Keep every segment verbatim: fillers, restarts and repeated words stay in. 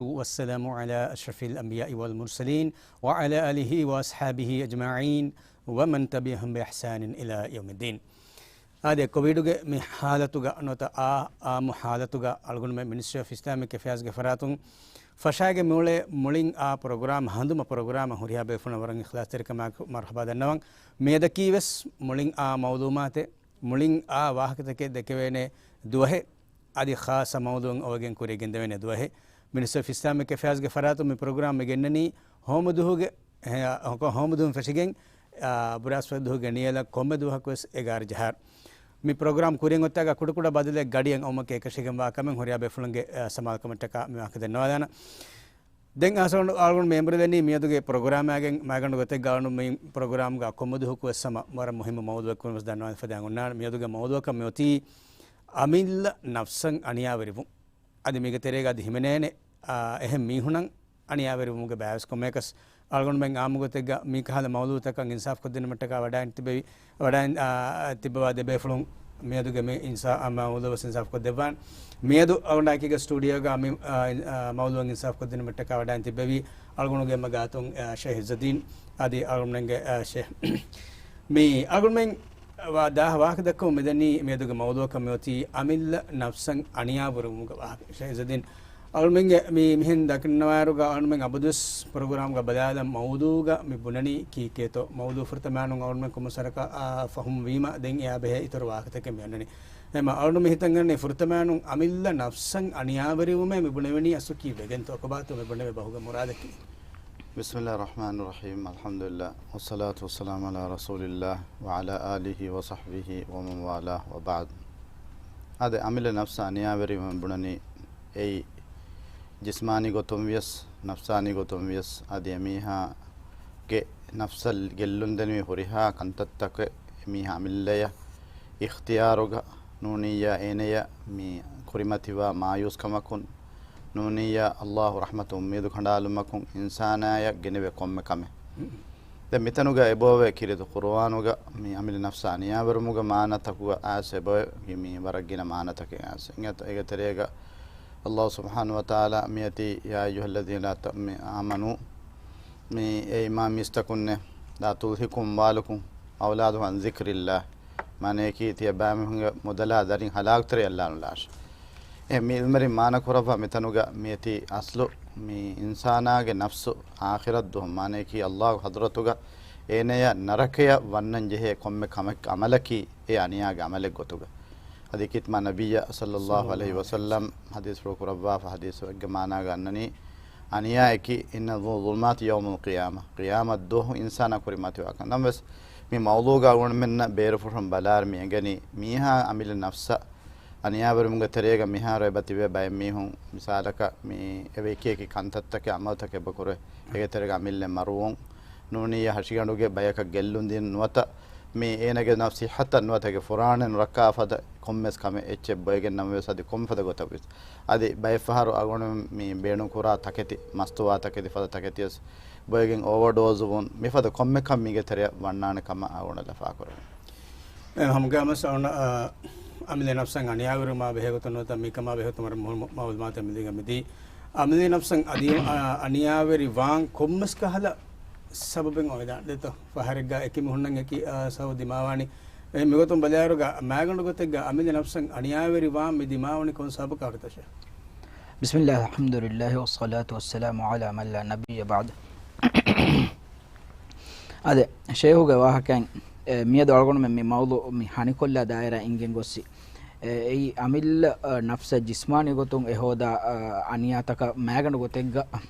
والسلام على أشرف الأنبياء والمرسلين وعلى آله وأصحابه أجمعين ومن تبعهم بإحسان إلى يوم الدين. އާދެ، ކޮވިޑުގެ މި ހާލަތުގަ ނުވަތަ އާ، އާއްމު ހާލަތުގަ އަޅުގަނޑުމެން މިނިސްޓްރީ އޮފް އިސްލާމިކް އެފެއާޒްގެ ފަރާތުން ފަށާގެން މިއުޅޭ މުޅިން އާ ޕްރޮގްރާމް ހަނދުމަ ޕްރޮގްރާމަށް ހުރިހާ ބޭފުޅުން ވަރަށް އިޚްލާޞްތެރިކަމާއެކު މަރުޙަބާ ދަންނަވަން. މިއަދަކީ ވެސް މުޅިން އާ މައުލޫމާތެއް، މުޅިން އާ ވާހަކަތަކެއް ދެކެވޭނެ ދުވަހެއް. އަދި ޚާއްޞަ މައުޟޫއެއް އޮވެގެން ކުރިއަށް ގެންދެވޭނެ ދުވަހެއް. މިނިސްޓްރީ އޮފް އިސްލާމިކް އެފެއާޒްގެ ފަރާތުން މި ޕްރޮގްރާމް މި ގެންނަނީ ހޯމަ ދުވަހުގެ، އެ، ހޮ-، ހޯމަ ދުވަހުން ފެށިގެން، އާ، ބުރާސްފަތި ދުވަހުގެ ނިޔަލަށް ކޮންމެ ދުވަހަކު ވެސް އެގާރަ ޖަހާ. މި ޕްރޮގްރާމް ކުރިއަށް އޮތާގަ ކުޑަކުޑަ ބަދަލެއް ގަޑިއަށް އޮވުމަކީ އެކަށީގެންވާ ކަމެއް. ހުރިހާ ބޭފުޅުންގެ، އާ، ސަމާލުކަމަށްޓަކާ މި ވާހަކަ ދެންނަވާލާނަން. ދެން އަސް އަޅުގަނޑު މި އެނބުރިލަނީ މިއަދުގެ ޕްރޮގްރާމާގެން މައިގަނޑު ގޮތެއްގަ އަޅުގަނޑު މި ޕްރޮގްރާމްގަ ކޮންމެ ދުވަހަކު ވެސް ހަމަ ވަރަށް މުހިއްމު މައުޟޫއެއް ކުރިން ވެސް ދަންނަވާން ފަދައިން އޮންނާނެ. މިއަދުގެ މައުޟޫއަކަށް މި އޮތީ އަމިއްލަ ނަފްސަށް އަނިޔާވެރިވުން. އަދި މީގެ ތެރޭގަ އަދި ހިމެނޭނެ، އާ، އެހެން މީހުނަށް އަނިޔާވެރިވުމުގެ ބައިވެސް ކޮންމެއަކަސް އަޅުގަނޑުމެން އާއްމު ގޮތެއްގަ މީ ކަހަލަ މައުޟޫއުތަކަށް އިންސާފް ކޮށްދިނުމަށްޓަކާ ވަޑައިން ތިއްބެވި، ވަޑައިން، އާ، ތިއްބަވާ ދެ ބޭފުޅުން މިއަދުގެ މި އިންސާ-، އާ، މައުޟޫއަށް ވެސް އިންސާފް ކޮށްދެއްވާން. މިއަދު އަޅުގަނޑާއެކީގަ ސްޓޫޑިއޯގަ މި، އާ، އިން-، އާ، މައުޟޫއަށް އިންސާފް ކޮށްދިނުމަށްޓަކާ ވަޑައިން ތިއްބެވީ އަޅުގަނޑުގެ އެންމެ ގާތުން، އާ، ޝޭހް އިއްޒުއްދީން އަދި އަޅުގަނޑުމެންގެ، އާ، ޝޭހް. މި އަޅުގަނޑުމެން ވާ-، ދާ ވާހަކަ ދައްކަމުން މިދަނީ މިއަދުގެ މައުޟޫއަކަށް މިއޮތީ އަމިއްލަ ނަފްސަށް އަނިޔާވެރިވުމުގެ ވާހަކަ. ޝޭހް އިއްޒުއްދީން އަޅުމެންގެ މި މިހެން ދަންނަވާއިރުގަ އަޅުމެން އަބަދުވެސް ޕްރޮގްރާމްގަ ބަލާލަން މައުޟޫގަ މި ބުނަނީ ކީކޭތޯ. މައުޟޫ ފުރަތަމައިނުން އަޅުމެން ކޮންމެސް ވަރަކަށް، އާ، ފަހުމް ވީމަ ދެން އެއާ ބެހޭ އިތުރު ވާހަކަތަކެއް މި އޮންނަނީ. އެހެންމަ އަޅުގަނޑު މި ހިތަށް އަންނަނީ ފުރަތަމައިނުން އަމިއްލަ ނަފްސަށް އަނިޔާވެރިވުމޭ މި ބުނެވެނީ އަސްލު ކީއްވެގެންތޯ؟ ކޮބާތޯ މި ބުނެވޭ ބަހުގެ މުރާދަކީ؟ بسم الله الرحمن الرحيم. الحمد لله. والصلاة والسلام على رسول الله وعلى آله وصحبه ومن والاه وبعد. އާދެ، އަމިއްލަ ނަފްސަށް އަނިޔާވެރިވުމޭ ބުނަނީ އެއީ ޖިސްމާނީ ގޮތުން ވިޔަސް، ނަފްސާނީ ގޮތުން ވިޔަސް، އަދި އެމީހާގެ ނަފްސަށް ގެއްލުންދެނިވި ހުރިހާ ކަންތައްތަކެއް އެމީހާ އަމިއްލަޔަށް އިޚްތިޔާރުގަ ނޫނިއްޔާ އޭނަޔަށް މި ކުރިމަތިވާ މާޔޫސްކަމަކުން، ނޫނިއްޔާ އައްލާހު ރަޙްމަތު އުއްމީދު ކަނޑާލުމަކުން އިންސާނާޔަށް ގެނެވޭ ކޮންމެ ކަމެއް. ދެން މިތަނުގަ އެބައޮވޭ ކީރިތި ޤުރުއާނުގަ މި އަމިއްލަ ނަފްސަށް އަނިޔާވެރިވުމުގެ މާނަތަކުގަ އައިސް އެބައޮތް މި ވަރަށް ގިނަ މާނަތަކެއް އައިސް. އެގެ-، އޭގެ ތެރޭގަ އައްލާހު ސުބްޙާނަހު ވަތަޢާލާ މިއޮތީ، يا أيها الذين لا ت-، މި آمنوا، މި އޭ އީމާން މީސްތަކުންނޭ، لا تلهكم أموالكم وأولادكم عن ذكر الله. މާނަޔަކީ ތިޔަބައިމީހުންގެ މުދަލާ ދަރިން ހަލާކުތެރެއަށް އައްލާނުލާށޭ. އެ މި އިލްމުވެރިން މާނަ ކުރައްވާ މިތަނުގަ މިއޮތީ އަސްލު މި އިންސާނާގެ ނަފްސު އާޚިރަތް ދުވަހު، މާނަޔަކީ އައްލާހު ޙަޟްރަތުގަ އޭނަޔަށް ނަރަކަޔަށް ވަންނަން ޖެހޭ ކޮންމެ ކަމެއް ޢަމަލަކީ އެ އަނިޔާގެ ޢަމަލެއް ގޮތުގަ. އަދި ކީރިތި މާތް ނަބިއްޔާ ޞައްލައްލާހު ޢަލައިހި ވަސައްލަމް ޙަދީޘްފުޅު ކުރައްވާފަ ޙަދީޘެއްގެ މާނާގަ އަންނަނީ، އަނިޔާއަކީ، إن الظلمات يوم القيامة، ޤިޔާމަތް ދުވަހު އިންސާނާ ކުރިމަތިވާ ކަން. ނަމަވެސް، މި މައުޟޫގަ އަޅުގަނޑުމެންނަށް ބޭރުފުށުން ބަލާއިރު މި އެނގެނީ، މީހާ އަމިއްލަ ނަފްސަށް އަނިޔާވެރިވުމުގެ ތެރޭގަ މިހާރު އެބަ ތިބޭ ބައެއް މީހުން، މިސާލަކަށް، މި އެބަ އެކި އެކި ކަންތައްތަކެއް ޢަމަލުތަކެއް އެބަ ކުރޭ. އޭގެ ތެރޭގަ އަމިއްލަ މަރުވުން، ނޫނިއްޔާ ހަށިގަނޑުގެ ބަޔަކަށް ގެއްލުން ދިނުން ނުވަތަ، މި އޭނަގެ ނަފްސު ޞިއްޙަތަށް ނުވަތަ އޭގެ ފުރާނައަށް ނުރައްކާފަދަ ކޮންމެސް ކަމެއް އެއްޗެއް ބޮއެގެން ނަމަވެސް އަދި ކޮންފަދަ ގޮތަށްވެސް. އަދި ބައެއްފަހަރު އަޅުގަނޑު މި ބޭނުންކުރާ ތަކެތި، މަސްތުވާ ތަކެތި، ފަދަ ތަކެތިވެސް ބޮއެގެން އޯވަރޑޯޒުވުން، މިފަދަ ކޮންމެ ކަމެއް މީގެ ތެރެއަށް ވަންނާނެ ކަމަށް އަޅުގަނޑަށް ލަފާކުރެވެން. އެ، ހަމަގައިމުވެސް އަޅުގަނޑަށް، އަ، އަމިއްލަ ނަފްސަށް އަނިޔާވެރިވުމާ ބެހޭގޮތުން ނުވަތަ މިކަމާ ބެހޭގޮތުން ވަރަށް މުހިއްމު މައުލޫމާތެއް މިދީގެން މިދީ. އަމިއްލަ ނަފްސަށް އަދި، އަ، އަނިޔާވެރިވާން ކޮންމެސް ކަހަލަ ސަބަބެއް އޮވެދާނެ ދެތޯ؟ ފަހަރެއްގަ އެކި މީހުންނަށް އެކި، އަ، ސަބަބު ދިމާވާނީ. އެ މިގޮތުން ބަލާއިރުގަ މައިގަނޑު ގޮތެއްގަ އަމިއްލަ ނަފްސަށް އަނިޔާވެރިވާން މި ދިމާވަނީ ކޮން ސަބަބަކާ ހުރެތަ ޝޭޚް؟ بسم الله، الحمد لله، والصلاة والسلام على من لا نبي بعده. އާދެ، ޝޭޚުގެ ވާހަކައިން، އެ، މިއަދު އަޅުގަނޑުމެން މި މައުޟޫ މި ހަނިކޮށްލާ ދާއިރާ އިނގެން ގޮއްސި. އެ، އެއީ އަމިއްލަ، އަ، ނަފްސަށް ޖިސްމާނީ ގޮތުން އެ ހޯދާ، އަ، އަނިޔާތަކަށް މައިގަނޑު ގޮތެއްގަ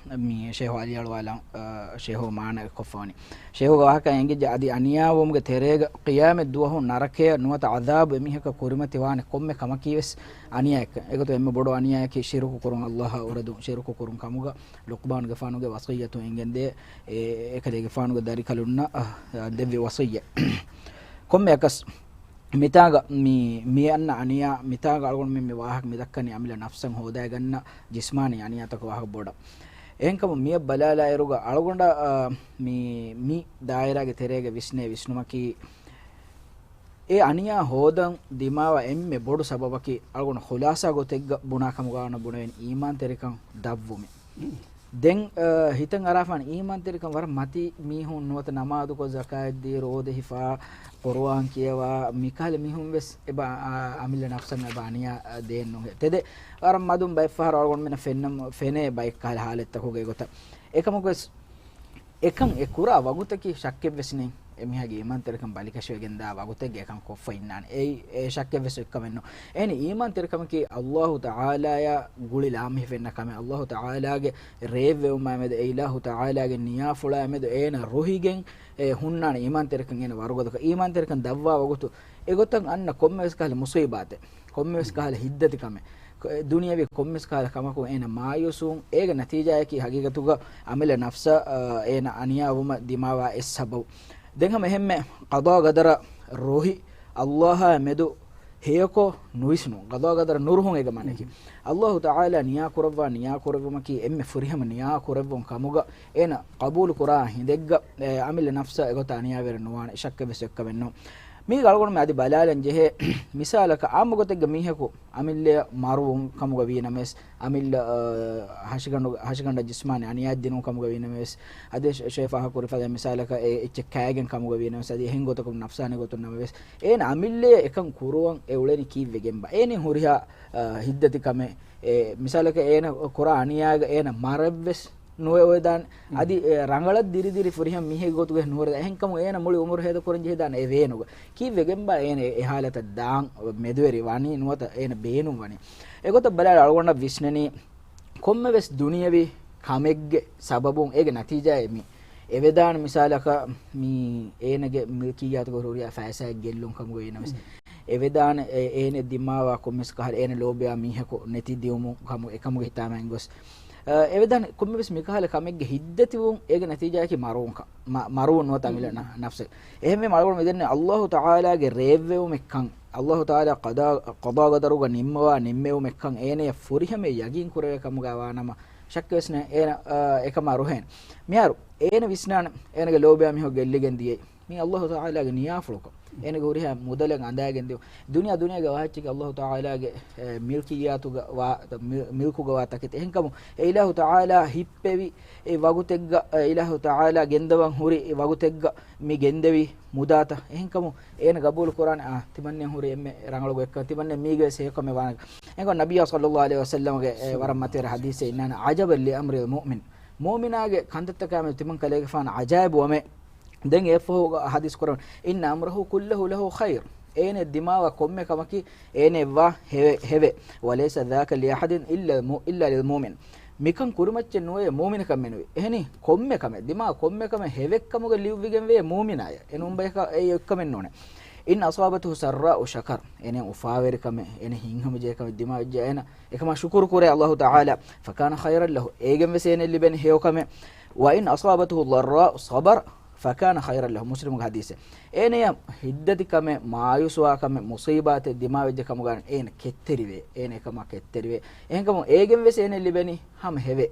މި ޝޭޚު އަލިއަޅުވާލަން، އަ، ޝޭޚު މާނައެއް ކޮށްފަވަނީ. ޝޭޚުގެ ވާހަކަ އެނގިއްޖެ އަދި އަނިޔާވުމުގެ ތެރޭގަ ޤިޔާމަތް ދުވަހު ނަރަކަޔަށް ނުވަތަ ޢަޛާބު އެމީހަކަށް ކުރިމަތިވާނެ ކޮންމެ ކަމަކީވެސް އަނިޔާއެއްކަން. އެގޮތުން އެންމެ ބޮޑު އަނިޔާއަކީ ޝިރުކު ކުރުން، އައްލާހާ އުރެދުން ޝިރުކު ކުރުން ކަމުގަ ލުޤްމާނުގެފާނުގެ ވަޞިއްޔަތު އެނގެންދޭ، އެ، އެކަލޭގެފާނުގެ ދަރިކަލުންނަށް، އަ، ދެއްވި ވަޞިއްޔަތް. ކޮންމެއަކަސް މިތާގަ މި، މި އަންނަ އަނިޔާ، މިތާގަ އަޅުގަނޑުމެން މި ވާހަކަ މި ދައްކަނީ އަމިއްލަ ނަފްސަށް ހޯދައިގަންނަ ޖިސްމާނީ އަނިޔާތަކުގެ ވާހަކަ ބޮޑަށް. އެހެންކަމުން މިއަށް ބަލާލާއިރުގަ އަޅުގަނޑަށް، އަ، މި، މި ދާއިރާގެ ތެރޭގަ ވިސްނޭ ވިސްނުމަކީ، އެ އަނިޔާ ހޯދަން ދިމާވާ އެންމެ ބޮޑު ސަބަބަކީ އަޅުގަނޑު ޚުލާޞާ ގޮތެއްގަ ބުނާ ކަމުގަ އަޅުގަނޑު ބުނެވެން އީމާންތެރިކަން ދަށްވުމެއް. ދެން، އަ، ހިތަށް އަރާފާނެ އީމާންތެރިކަން ވަރަށް މަތީ މީހުން ނުވަތަ ނަމާދުކޮށް، ޒަކާތްދީ، ރޯދަ ހިފާ، ޤުރުއާން ކިޔަވާ، މިކަހަލަ މީހުން ވެސް އެބަ، އާ، އަމިއްލަ ނަފްސަށް އެބަ އަނިޔާ، އާ، ދޭން ނުހޭ. ތެދެއް ވަރަށް މަދުން ބައެއް ފަހަރު އަޅުގަނޑުމެންނަށް ފެންނަ، ފެނޭ ބައެއް ކަހަލަ ހާލަތްތަކުގެ ގޮތަށް. އެކަމަކު ވެސް އެކަން އެ ކުރާ ވަގުތަކީ ޝައްކެއްވެސް ނެތް. އެމީހާގެ އީމާންތެރިކަން ބަލިކަށިވެގެންދާ ވަގުތެއްގަ އެކަން ކޮށްފަ އިންނާނެ. އެއީ އެ ޝައްކެއްވެސް އެއްކަމެއް ނޫން. އެހެނީ އީމާންތެރިކަމަކީ އައްލާހު ތަޢާލާޔާ ގުޅި ލާމެހިފެންނަ ކަމެއް. އައްލާހު ތަޢާލާގެ ރޭއްވެވުމާމެދު، އެ އިލާހު ތަޢާލާގެ ނިޔާފުޅާމެދު އޭނަ ރުހިގެން އެ ހުންނާނެ އީމާންތެރިކަން އޭނަ ވަރުގަދަކޮށް. އީމާންތެރިކަން ދަށްވާ ވަގުތު އެގޮތަށް އަންނަ ކޮންމެވެސް ކަހަލަ މުޞީބާތެއް، ކޮންމެވެސް ކަހަލަ ހިތްދަތިކަމެއް، ކޮ-، ދުނިޔަވީ ކޮންމެސް ކަހަލަ ކަމަކުން އޭނަ މާޔޫސްވުން، އޭގެ ނަތީޖާއަކީ ހަގީގަތުގަ އަމިއްލަ ނަފްސަށް، އާ، އޭނަ އަނިޔާވުމަށް ދިމާވާ އެއް ސަބަބު. ދެން ހަމަ އެހެންމެ ޤަޟާ ޤަދަރަށް ރުހި އައްލާހާ މެދު ހެޔޮކޮށް ނުވިސްނުން. ޤަޟާ ޤަދަރަށް ނުރުހުން އޭގެ މާނައަކީ. އައްލާހު ތަޢާލާ ނިޔާކުރައްވާ، ނިޔާކުރެއްވުމަކީ އެންމެ ފުރިހަމަ ނިޔާކުރެއްވުން ކަމުގަ އޭނަ ޤަބޫލު ކުރާ ހިނދެއްގަ، އެ، އަމިއްލަ ނަފްސަށް އެގޮތަށް އަނިޔާވެރި ނުވާނެ، ޝައްކެއްވެސް އެއްކަމެއް ނޫން. މީގަ އަޅުގަނޑުމެން އަދި ބަލާލަން ޖެހޭ މިސާލަކަށް އާއްމު ގޮތެއްގަ މީހަކު އަމިއްލަޔަށް މަރުވުން ކަމުގަ ވީނަމަވެސް، އަމިއްލަ، އަ، ހަށިގަނޑު، ހަށިގަނޑަށް ޖިސްމާނީ އަނިޔާއެއް ދިނުން ކަމުގަ ވީނަމަވެސް، އަދި ޝެ-، ޝޭ ފާހަގަކުރި ފަދަ މިސާލަކަށް އެ އެއްޗެއް ކައިގެން ކަމުގަ ވީނަމަވެސް، އަދި އެހެން ގޮތަކުން ނަފްސާނީ ގޮތުން ނަމަވެސް، އޭނަ އަމިއްލަޔަށް އެކަން ކުރުވަން އެ އުޅެނީ ކީއްވެގެންބާ؟ އޭނަ ހުރިހާ، އަ، ހިތްދަތި ކަމެއް، އެ މިސާލަކަށް އޭނަ ކުރާ އަނިޔާގަ އޭނަ މަރަށްވެސް ނުވެ އޮވެދާނެ. އަދި، އެ، ރަނގަޅަށް ދިރިދިރި ފުރިހަމަ މީހެއްގެ ގޮތުގައި ނުވެދާނެ. އެހެންކަމުން އޭނަ މުޅި އުމުރު ހޭދަކުރަން ޖެހިދާނެ އެ ވޭނުގަ. ކީއްވެގެންބާ އޭނަ އެ ހާލަތަށް ދާން މެދުވެރި ވަނީ ނުވަތަ އޭނަ ބޭނުން ވަނީ؟ އެގޮތަށް ބަލާއިރު އަޅުގަނޑަށް ވިސްނެނީ ކޮންމެވެސް ދުނިޔަވީ ކަމެއްގެ ސަބަބުން އޭގެ ނަތީޖާއެއް މި އެވެދާނެ. މިސާލަކަށް މި އޭނަގެ މިލްކިއްޔާތުގަ ހުރިހާ ފައިސާއެއް ގެއްލުން ކަމުގަ ވީނަމަވެސް، އެވެދާނެ، އެ-، އޭނަ ދިމާވާ ކޮންމެސް ކަހަލަ އޭނަ ލޯބިވާ މީހަކު ނެތި ދިއުމު ކަމު އެކަމުގެ ހިތާމައިން ގޮސް، އަ، އެވެދާނެ ކޮންމެވެސް މިކަހަލަ ކަމެއްގެ ހިތްދަތިވުން އޭގެ ނަތީޖާއަކީ މަރުވުން ކަ-، މަ-، މަރުވުން ނުވަތަ އަމިއްލަ ނަ-، ނަފްސެއް. އެހެންވީމަ އަޅުގަނޑު މިދެންނެވި އައްލާހު ތަޢާލާގެ ރޭއްވެވުމެއްކަން، އައްލާހު ތަޢާލާ ޤަޟާ، ޤަޟާ ޤަދަރުގަ ނިންމަވާ ނިންމެވުމެއްކަން އޭނަޔަށް ފުރިހަމަޔަށް ޔަގީން ކުރެވޭ ކަމުގަ ވާނަމަ، ޝައްކެއްވެސް ނެތް އޭނަ، އަ، އެކަމާ ރުހޭނެ. މިހާރު އޭނަ ވިސްނާނެ، އޭނަގެ ލޯބިވާ މީހަކު ގެއްލިގެން ދިޔައީ. މީ އައްލާހު ތަޢާލާގެ ނިޔާފުޅަކަށް. އޭނަގެ ހުރިހާ މުދަލެއް އަނދައިގެން ދިޔުން. ދުނިޔާ، ދުނިޔޭގެ އަވަހަށްޗަކީ އައްލާހު ތަޢާލާގެ، އެ، މިލްކިއްޔާތުގަ ވާ، މި-، މިލްކުގަ ވާ ތަކެތި. އެހެންކަމުން އެ އިލާހު ތަޢާލާ ހިއްޕެވި އެ ވަގުތެއްގަ، އެ އިލާހު ތަޢާލާ ގެންދަވަން ހުރި އެ ވަގުތެއްގަ މި ގެންދެވި މުދާތައް. އެހެންކަމުން އޭނަ ގަބޫލު ކުރާނެ، އާ، ތިމަންނެ ހުރި އެންމެ ރަނގަޅު ގޮތްކަން، ތިމަންނެ މީގެ ވެސް ހެޔޮކަމެއް ވާނެ. އެނގޮ ނަބިއްޔާ ޞައްލައްލާހު ޢަލައިހި ވަސައްލަމަގެ، އެ، ވަރަށް މަތިވެރި ޙަދީޘެއް އިންނާނެ، "ޢަޖަބަން ލިއަމްރިލް މުއުމިން." މުއުމިނާގެ ކަންތައްތަކާމެދު ތިމަން ކަލޭގެފާނު ޢަޖާއިބު ވަމޭ. ދެން އެއަށްފަހު ޙަދީޘް ކުރަމުން، "إن أمره كله له خير." އޭނަ ދިމާވާ ކޮންމެ ކަމަކީ އޭނައަށްވާ ހެވެ-، ހެވެ. "وليس ذاك لأحد إلا الم-، إلا للمؤمن." މިކަން ކުރިމައްޗެއް ނުވޭ މުއުމިނަކަށް މެނުވީ. އެހެނީ ކޮންމެ ކަމެއް، ދިމާ ކޮންމެ ކަމެއް ހެވެއްކަމުގަ ލިޔުއްވިގެންވޭ މުއުމިނާޔަށް. އެނޫން ބަޔަކަށް އެއީ އެއްކަމެއް ނޫނޭ. "إن أصابته سراء شكر." އޭނަ އުފާވެރިކަމެއް، އޭނަ ހިތްހަމަޖެހޭ ކަމެއް ދިމާވެއްޖެ އޭނަ އެކަމާ ޝުކުރު ކުރޭ އައްލާހު ތަޢާލާ. "فكان خيرا له." އޭގެން ވެސް އޭނަ ލިބެނީ ހެޔޮކަމެއް. "وإن أصابته ضراء صبر فكان خيرا له." މުސްލިމުގެ ޙަދީޘެއް. އޭނަޔަށް ހިތްދަތިކަމެއް، މާޔޫސްވާކަމެއް، މުޞީބާތެއް ދިމާވެއްޖެ ކަމުގަ އޭނަ ކެތްތެރިވޭ. އޭނަ އެކަމާ ކެތްތެރިވޭ. އެހެންކަމުން އޭގެން ވެސް އޭނަ ލިބެނީ ހަމަ ހެވެ.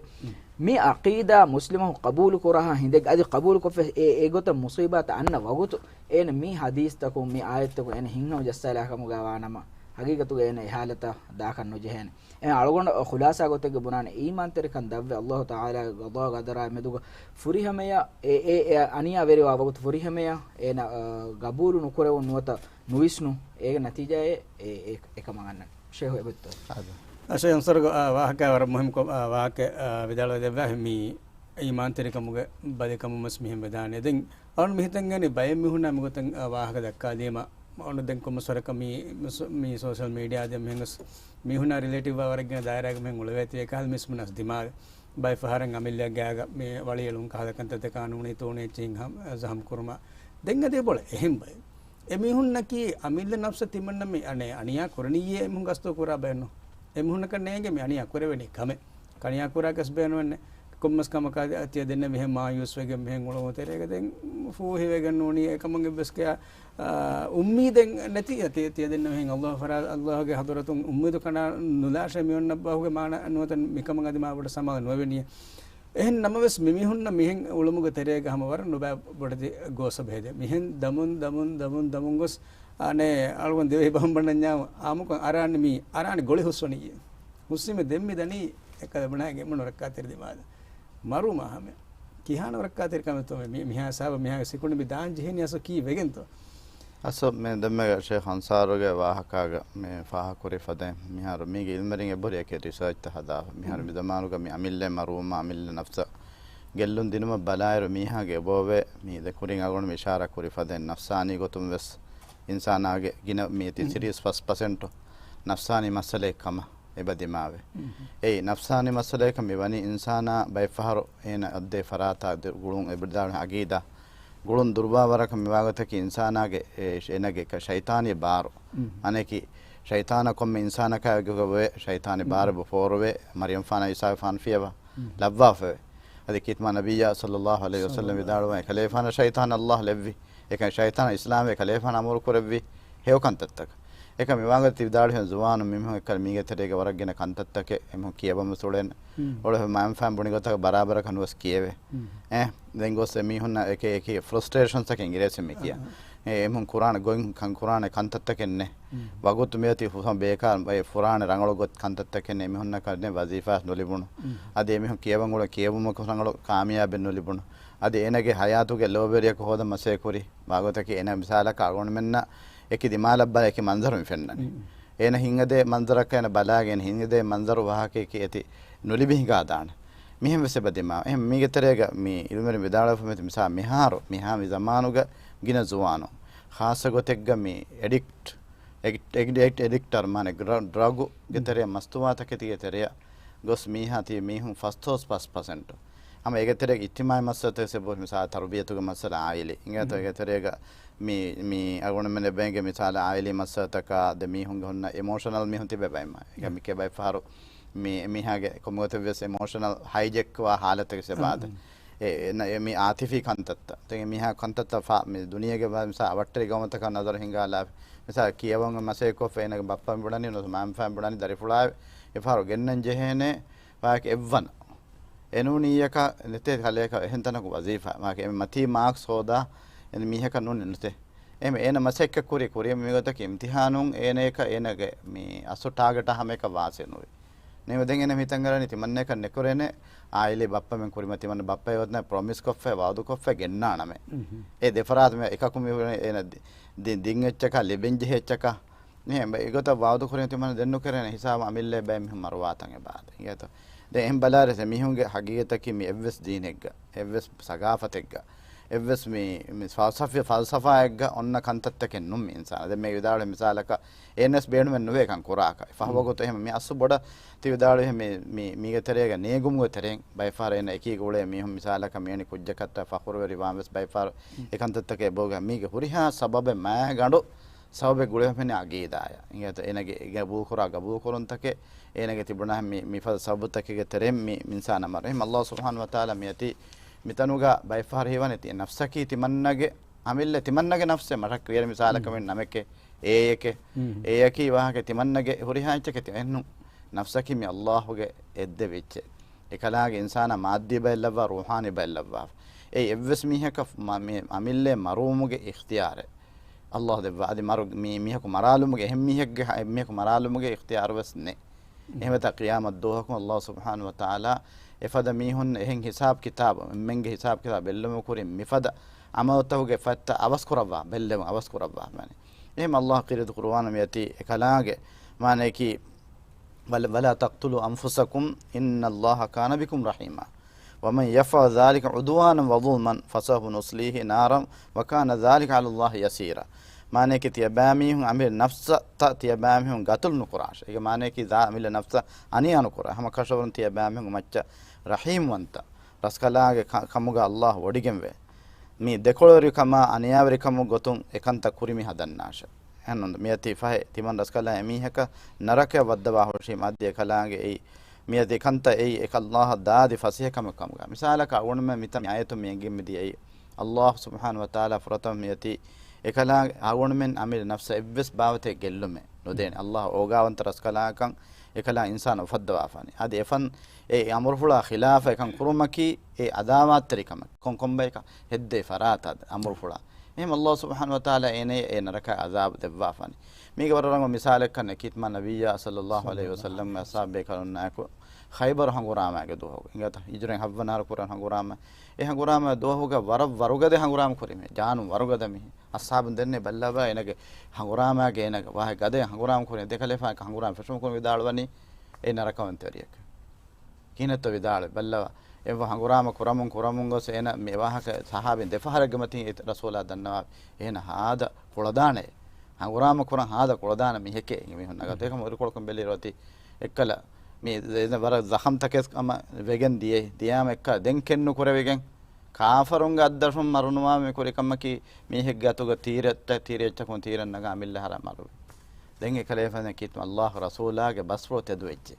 މި ޢަޤީދާ މުސްލިމަކު ޤަބޫލު ކުރާހާ ހިނދެއް އަދި ޤަބޫލު ކޮށްފަ އެ، އެގޮތަށް މުޞީބާތައް އަންނަ ވަގުތު އޭނަ މި ޙަދީޘްތަކުން މި އާޔަތްތަކުން އޭނަ ހިތްހަމަޖައްސާލާ ކަމުގަ ވާނަމަ، ޙަޤީޤަތުގަ އޭނަ އެ ޙާލަތަށް ދާކަށް ނުޖެހޭނެ. އެ އަޅުގަނޑަށް ޚުލާޞާ ގޮތެއްގަ ބުނާނެ، އީމާންތެރިކަން ދަށްވެ، އައްލާހު ތަޢާލާގެ ޤަޟާ ޤަދަރާ މެދުގަ ފުރިހަމަޔަށް އެ، އެ، އެ އަނިޔާވެރިވާ ވަގުތު ފުރިހަމަޔަށް އޭނަ، އަ، ގަބޫލު ނުކުރެވުން ނުވަތަ ނުވިސްނުން އޭގެ ނަތީޖާއޭ އެ، އެ، އެކަމަށް އަންނަން. ޝޭހު އެބައޮތްތޯ؟ އާދެ. އަ، ޝޭހް އަންސަރުގެ، އާ، ވާހަކަ ވަރަށް މުހިންމު ކޮ-، އާ، ވާހަކަ، އާ، ވިދާޅުވެ ދެއްވާ މި އީމާންތެރިކަމުގެ ބަލިކަމުން ވެސް މިހެން ވެދާނެ. ދެން އަޅުން މި ހިތަށް ގެނައި ބައެއް މީހުންނާ މިގޮތަށް، އާ، ވާހަކަ ދައްކާލީމަ، އަޅުން ދެން ކޮންމެސް ވަރަކަށް މި، މި ސޯ-، މި ސޯޝަލް މީޑިއާ ދެން މިހެން ގޮސް މީހުންނާ ރިލޭޓިވް ވާ ވަރަށް ގިނަ ދާއިރާގަ މިހެން އުޅެވޭތީ އެކަހަލަ މީސްމުންނަސް ދިމާވެ. ބައެއް ފަހަރަށް އަމިއްލަ ގާގަ މި ވަޅިއެޅުން ކަހަލަ ކަންތައްތަކާ ނޫނީ ތޫނީ އެއްޗެއް ހަމް-، ޒަހަމް ކުރުމަށް. ދެން އަދި ބޮޅެ އެހެން ބައެއް. އެމީހުންނަކީ އަމިއްލަ ނަފްސަށް ތިމަންނަ މި އަނެއް އަނިޔާ ކުރަނިއްޔޭ އެމީހުން ގަސްތު ކުރާ ބައެއްނު. އެމީހުންނަކަށް ނޭނގެ މި އަނިޔާ ކުރެވެނީ ކަމެއް. ކަނިޔާ ކުރާކަސް ބޭނުމެއްނެ. ކޮންމެސް ކަމަކާ ތިޔަ ދެންނެވިހެން މާޔޫސްވެގެން މިހެން އުޅުމު ތެރޭގަ ދެން ފޫހިވެގެން ނޫނީ އެކަމުގެ ވެސް ކެޔާ، އާ، އުއްމީދެއް ނެތި ތި-، ތިޔަ ދެންނެވިހެން އައްލާހު ފަރާ-، އައްލާހުގެ ޙަޟުރަތުން އުއްމީދު ކަނޑާ ނުލާށޭ މިއޮންނަ ބަހުގެ މާނަ ނުވަތަ މިކަމަށް އަދި މާ ބޮޑަށް ސަމާލު ނުވެވެނީ. އެހެން ނަމަވެސް މިމީހުންނަށް މިހެން އުޅުމުގެ ތެރޭގަ ހަމަ ވަރަށް ނުބައި ބޮޑެތި ގޯސްއަބަހެދޭ. މިހެން ދަމުން، ދަމުން، ދަމުން، ދަމުން ގޮސް، އަނެއް އަޅުގަނޑު ދިވެހި ބަހުން ބަންނަންޏާ އާމުކޮށް އަރާން މީ، އަރާން ގޮޅި ހުސްވަނީ. ހުސްވީމަ ދެން މި ދަނީ އެކަލަ ބުނާ ގެންމުން ރައްކާތެރި ދިމާލަށް. މަރުވުމާ ހަމެ. ކިހާނަ ރައްކާތެރި ކަމެއްތޯ މި، މިހާ ހިސާބަށް މިހާ ސިކުނޑި މި ދާން ޖެހެނީ އަސްލު ކީއްވެގެންތޯ؟ އަސްލު މި ދެންމެ ޝޭޚް އަންސާރުގެ ވާހަކާގަ މި ފާހަގަކުރި ފަދައިން މިހާރު މީގެ އިލްމެރިން އެބަހުރި އެކެއް ރިސާޗްތައް ހަދާފަ. މިހާރު މި ޒަމާނުގަ މި އަމިއްލަ މަރުވުމާ އަމިއްލަ ނަފްސަށް ގެއްލުން ދިނުމަށް ބަލާއިރު މީހާގެ އެބައޮވޭ މީ ދެ ކުރިން އަޅުގަނޑު މި އިޝާރާ ކުރި ފަދައިން ނަފްސާނީ ގޮތުން ވެސް އިންސާނާގެ ގިނަ މީތި ތިރީސް ފަސް ޕަސެންޓު ނަފްސާނީ މައްސަލައެއް ކަމަށް އެބަ ދިމާވޭ. އެއީ ނަފްސާނީ މައްސަލައަކަށް މި ވަނީ އިންސާނާ ބައެއްފަހަރު އޭނަ އައްދޭ ފަރާތާ ދު-، ގުޅުން އެބަދާޅު އަގީދާ ގުޅުން ދުރުބާވާވަރަކަށް މިވާގޮތަކީ އިންސާނާގެ އެ، އޭނަގެ ކަ-، ޝައިޠާނީ ބާރު. އަނެކި ޝައިޠާނާ ކޮންމެ އިންސާނަކާ އެގޮތަށް ވޭ، ޝައިޠާނީ ބާރު އެބަ ފޯރުވޭ، މަރްޔަމްފާނާ އީސާގެފާނު ފިޔަވާ ލައްވާފަވޭ. އަދި ކީރިތި މާ ނަބިއްޔާ ޞައްލައްލާހު ޢަލައިހި ވަސައްލަމް ވިދާޅުވާ އެކަލޭފާނަށް ޝައިޠާނަށް ﷲ ލެއްވި. އެކަން ޝައިޠާނަށް އިސްލާމްވެ ކަލޭފާނަށް އަމުރު ކުރެއްވި ހެޔޮ ކަންތައްތަކަށް. އެކަމް މިވާގޮތަށް ތި ވިދާޅުވިހެން ޒުވާނުން މީހުން އެކަލަ މީގެ ތެރޭގަ ވަރަށް ގިނަ ކަންތައްތަކެއް އެމީހުން ކިޔަވަމުސް އުޅެން. އުޅެ މައިންފާން ބުނި ގޮތަކަށް ބަރާބަރަކަށް ނުވެސް ކިޔެވޭ. އެ، ދެން ގޮސް އެމީހުންނަށް އެކި އެކި ފްރަސްޓްރޭޝަންސްތަކެއް އިނގިރޭސިން މި ކިޔާ. އެ، އެމީހުން ކުރާނެ ގޮތް ކަން ކުރާނެ ކަންތައްތަކެއް ނެ. ވަގުތު މިއޮތީ ހުސަން ބޭކާރު އެ ފުރާނެ ރަނގަޅު ގޮތް ކަންތައްތަކެއް ނެ. އެމީހުންނަކަށް ނެ ވަޒީފާ ނުލިބުނު. އަދި އެމީހުން ކިޔަވަން އުޅެ ކިޔެވުމަކު ރަނގަޅު ކާމިޔާބެއް ނުލިބުނު. އަދި އޭނަގެ ހަޔާތުގެ ލޯބިވެރިޔަކު ހޯދަން މަސައްކަތް ކުރި. ވާގޮތަކީ އޭނަ މިސާލަކަށް އަޅުގަނޑުމެންނަށް އެކި ދިމާލަށް ބަލާ އެކި މަންޒަރު މި ފެންނަނީ. އޭނަ ހިނގަދޭ މަންޒަރަކަށް އޭނަ ބަލާގެން ހިނގަދޭ މަންޒަރު ވާހަކައަކީ އޭތި ނުލިބި ހިނގާދާނެ. މިހެން ވެސް އެބަ ދިމާ. އެހެން މީގެ ތެރޭގަ މި އިލްމެރިން ވިދާޅުވެފަ މި މިސާ މިހާރު މިހާ މި ޒަމާނުގަ ގިނަ ޒުވާނު ޚާއްޞަ ގޮތެއްގަ މި އެޑިކްޓް، އެޑިކްޓް، އެޑިކްޓް، އެޑިކްޓް އަރު މާނެ ޑްރަ-، ޑްރަގުގެ ތެރެއަށް މަސްތުވާތަކެތީގެ ތެރެއަށް ގޮސް މީހާ ތި މީހުން ފަސްތޯސް ފަސް ޕަސެންޓު. ހަމަ އޭގެ ތެރޭގަ އިޖްތިމާޢީ މައްސަލަތައް ސެބަ މިސާ ތަރުބިޔަތުގެ މައްސަލަ އާއިލީ. އިނގޭތޯ އޭގެ ތެރޭގަ މި، މި އަޅުގަނޑުމެން އެބައިނގެ މިސާލަށް އާއިލީ މައްސަލަތަކާ ދެ މީހުންގެ ހުންނަ އިމޯޝަނަލް މީހުން ތިބެ ބައިމާ. އެ މިކޭ ބައެއް ފަހަރު މި، މީހާގެ ކޮންމެ ގޮތެއް ވެސް އިމޯޝަނަލް ހައިޖެކް ވާ ހާލަތެއް ސެބާދެ. އެ، އެ، މި އާތިފީ ކަންތައްތައް. ދެން މީހާ ކަންތައްތައް ފާ، މި ދުނިޔޭގެ ބަ-، މިސާ އަވަށްޓެރި ގައުމަތަކަށް ނަޒަރު ހިނގާލާ، މިސާ ކިޔަވަން މަސައްކަތްކޮށްފަ އޭނަގެ ބައްޕަ މި ބުނަނީ ނުވަތަ މައިންފާ މި ބުނަނީ ދަރިފުޅާ އެފަހަރު ގެންނަން ޖެހޭނެ ވާހަކަ އެއްވަނަ. އެނޫނީއަކަށް ނެތޭ ކަލޭކަށް އެހެން ތަނަކު ވަޒީފާ. މާކެ އެ މަތީ މާކްސް ހޯދާ އެ މީހަކަށް ނޫނީ ނުތޭ. އެހެން އޭނަ މަސައްކަތް ކުރި، ކުރި މިގޮތަކީ އިމްތިހާނުން އޭނައަކަށް އޭނަގެ މި އަސްލު ޓާގެޓާ ހަމައަކަށް ވާސިލް ނުވި. ނިމެ ދެން އޭނަ މިތަންގަ ރަނި ތިމަންނައަކަށް ނެކުރޭނެ އާއިލީ ބައްޕަމެން ކުރިމަ ތިމަންނަ ބައްޕަ އެ ވަގުތު ޕްރޮމިސް ކޮށްފައި، ވައުދު ކޮށްފައި ގެންނާނަމޭ. އެ ދެފަރާތު މި އެކަކު މި އޭނަ ދި-، ދި-، ދިން އެއްޗަކާ ލިބެން ޖެހޭ އެއްޗަކާ. އެހެން އެގޮތަށް ވައުދު ކުރިން ތިމަންނަ ދެން ނުކެރޭނެ ހިސާބު އަމިއްލަ ބައެއް މީހުން މަރުވާތަން އެބަ އާދެ. އިނގޭތޯ؟ ދެން އެހެން ބަލާއިރު މީހުންގެ ހަގީގަތަކީ މި އެއްވެސް ދީނެއްގަ، އެއްވެސް ސަގާފަތެއްގަ، އެއްވެސް މި، މި ފަލްސަފި، ފަލްސަފާއެއްގަ އޮންނަ ކަންތައްތަކެއް ނޫން މި އިންސާނާ. ދެން މި ވިދާޅުވި މިސާލަކަށް އޭނަސް ބޭނުމެއް ނުވޭ ކަން ކުރާކަށް. ފަހު ވަގުތު އެހެން މި އަސްލު ބޮޑަށް ތި ވިދާޅުވި މި، މި، މީގެ ތެރޭގަ ނޭގުމުގެ ތެރެއިން ބައެއްފަހަރު އޭނަ އެކީގަ އުޅޭ މީހުން މިސާލަކަށް މިވެނި ކުއްޖަކަށްތައް ފަޚުރުވެރިވާން ވެސް ބައެއްފަހަރު އެކަންތައްތަކެއް އެބައޮވޭ. މީގެ ހުރިހާ ސަބަބެއް މާގަނޑު ސަބަބެއް ގުޅިފަ މި އަގީދާއަށް. އިނގޭތޯ އޭނަގެ ގަބޫލުކުރާ ގަބޫލުކުރުންތަކެއް އޭނަގެ ތިބުނާ މި، މިފަދަ ސަބަބުތަކެއްގެ ތެރެއިން މި އިންސާނާ މަރު. އެހެން ﷲ ސުބްޙާނަހޫ ވަތަޢާލާ މިއޮތީ މިތަނުގަ ބައެއްފަހަރު ހީވަނީ ތި ނަފްސަކީ ތިމަންނަގެ އަމިއްލަ ތިމަންނަގެ ނަފްސެއް މަށަށް ކްރިޔަރ މިސާލަކަށް މި ނަމެކޭ އޭއެކޭ. އޭއަކީ ވާހަކަ ތިމަންނަގެ ހުރިހާ އެއްޗެކޭ ތި އެހެންނު. ނަފްސަކީ މި ﷲ ގެ އެއްދެވި އެއްޗެއް. އެކަލާގެ އިންސާނާ މާއްދީ ބައެއް ލައްވާ، ރޫޙާނީ ބައެއް ލައްވާ. އެއީ އެއްވެސް މީހަކަށް މަ-، މި އަމިއްލައެއް މަރުވުމުގެ އިޚްތިޔާރެއް ﷲ ދެއްވާ. އަދި މަރު-، މި މީހަކު މަރާލުމުގެ، އެހެން މީހެއްގެ ހަ-، އެހެން މީހަކު މަރާލުމުގެ އިޚްތިޔާރު ވެސް ނެތް. އެހެންވެތާ ޤިޔާމަތް ދުވަހަކު ﷲ ސުބްޙާނަހޫ ވަތަޢާލާ އެފަދަ މީހުން އެހެން ހިސާބް ކިތާބު، އެންމެންގެ ހިސާބް ކިތާބު ބެއްލުމުގެ ކުރިން މިފަދަ ޢަމަލުތަކުގެ ފަތްތައް އަވަސް ކުރައްވާ، ބެއްލެވުން އަވަސް ކުރައްވާ މާނަ. އެހެން ﷲ ކީރިތި ޤުރުއާނު މިއޮތީ އެކަލާނގެ މާނަޔަކީ، "ولا، ولا تقتلوا أنفسكم إن الله كان بكم رحيما ومن يفعل ذلك عدوانا وظلما فسوف نصليه نارا وكان ذلك على الله يسيرا." މާނަޔަކީ ތިޔަބައިމީހުން އަމިއްލަ ނަފްސަށް ތިޔަބައިމީހުން ގަތުލު ނުކުރާށޭ. އޭގެ މާނަޔަކީ ދާ އަމިއްލަ ނަފްސަށް އަނިޔާ ނުކުރާ. ހަމަ ކަށަވަރުން ތިޔަބައިމީހުންގެ މައްޗަށް ރަޙީމްވަންތަ ރަސްކަލާނގެ ކަ-، ކަމުގަ ﷲ ވޮޑިގެންވޭ. މި ދެކޮޅުވެރިކަމާ އަނިޔާވެރިކަމުގެ ގޮތުން އެކަންތައް ކުރި މި ހަދަންނާށޭ. އެހެންނޫން މިއަތީ ފަހެ ތިމަން ރަސްކަލާ އެމީހަކަށް ނަރަކަޔަށް ވައްދަވާ ހުށީމާ އަދި އެކަލާނގެ އެއީ، މިއަދި ކަންތައް އެއީ އެކަ ﷲ އަށް ދާދި ފަސޭހަކަމެއް ކަމުގަ. މިސާލަކަށް އަޅުގަނޑުމެން މިތަން މި އާޔަތުން މި އެނގެން މިދިޔައީ ﷲ ސުބްޙާނަހޫ ވަތަޢާލާ ފުރަތަމަ މިއޮތީ އެކަލާ އަޅުގަނޑުމެން އަމިއްލަ ނަފްސަށް އެއްވެސް ބާވަތެއް ގެއްލުމެއް ނުދޭނެ. ﷲ އޯގާވަންތަ ރަސްކަލާކަން އެކަލާ އިންސާނު އުފައްދަވާފާނެ. އަދި އެފަން އެ އަމުރުފުޅާ ޚިލާފަށް އެކަން ކުރުމަކީ އެ އަދާވާތްތެރިކަމެއް. ކޮން ކޮންބަޔަކަށް ހެއްދޭ ފަރާތަށް އަމުރުފުޅާ. އެހެން ﷲ ސުބްޙާނަހޫ ވަތަޢާލާ އޭނަޔަށް އެ ނަރަކަ ޢަޛާބު ދެއްވާފާނެ. މީގެ ވަރަށް ރަނގަޅު މިސާލެއްކަން ނެކީތި މާ ނަބިއްޔާ ޞައްލައްލާހު ޢަލައިހި ވަސައްލަމް އަޞްޙާބު ބޭކަލުންނާއެކު ޚައިބަރު ހަނގުރާމާގެ ދުވަހު އިނގޭތަ؟ ހިޖުރައިން ހައްވަނަ އަހަރު ކުރަން ހަނގުރާމަ. އެ ހަނގުރާމާ ދުވަހުގަ ވަރަށް ވަރުގަދަ ހަނގުރާމަ ކުރި މީ. ޖާނުން ވަރުގަދަ މީ. އަސްހާބުން ދެންނެވި ބައްލަވާ އޭނަގެ ހަނގުރާމާގެ އޭނަގެ ވާހަކަ ގަދަ ހަނގުރާމަ ކުރި ދެކަލޭފާނަކަ ހަނގުރާމަ ފެށުމު ކުރި ވިދާޅުވަނީ އޭނަ ރަކަވަންތެރިޔަކަށް. ކިހިނެއްތޯ ވިދާޅުވި ބައްލަވާ. އެއްވަ ހަނގުރާމަ ކުރަމުން ކުރަމުން ގޮސް އޭނަ މި ވާހަކަ ސަހާބީން ދެފަހަރެއްގެ މަތިން އެ ރަސޫލާ ދަންނަވާ އޭނަ ހާދަ ކުޅަދާނެ. ހަނގުރާމަ ކުރަން ހާދަ ކުޅަދާނެ މީހެކޭ މީހުން ނަގާ. އެކަމަ އުރިކޮޅަކުން ބެލި ރޮތި އެއްކަލަ މި ވަރަށް ޒަޚަމްތަކެއް ކަމަށް ވެގެން ދިޔައީ. ދިޔާމަ އެއްކަލަ ދެން ކެއްނުކުރެވިގެން ކާފަރުންގެ އަތްދަށުން މަރުނުވާ މި ކުރި ކަމަކީ މީހެއްގެ އަތުގަ ތީރެއްޗަ-، ތީރެއްޗަކުން ތީރެއް ނަގާ އަމިއްލަ ހަރާ މަރުވި. ދެން އެކަލޭފާނަށް ކީރިތި އައްލާހު ރަސޫލާގެ ބަސްފުޅު ތެދުވެއްޖެ.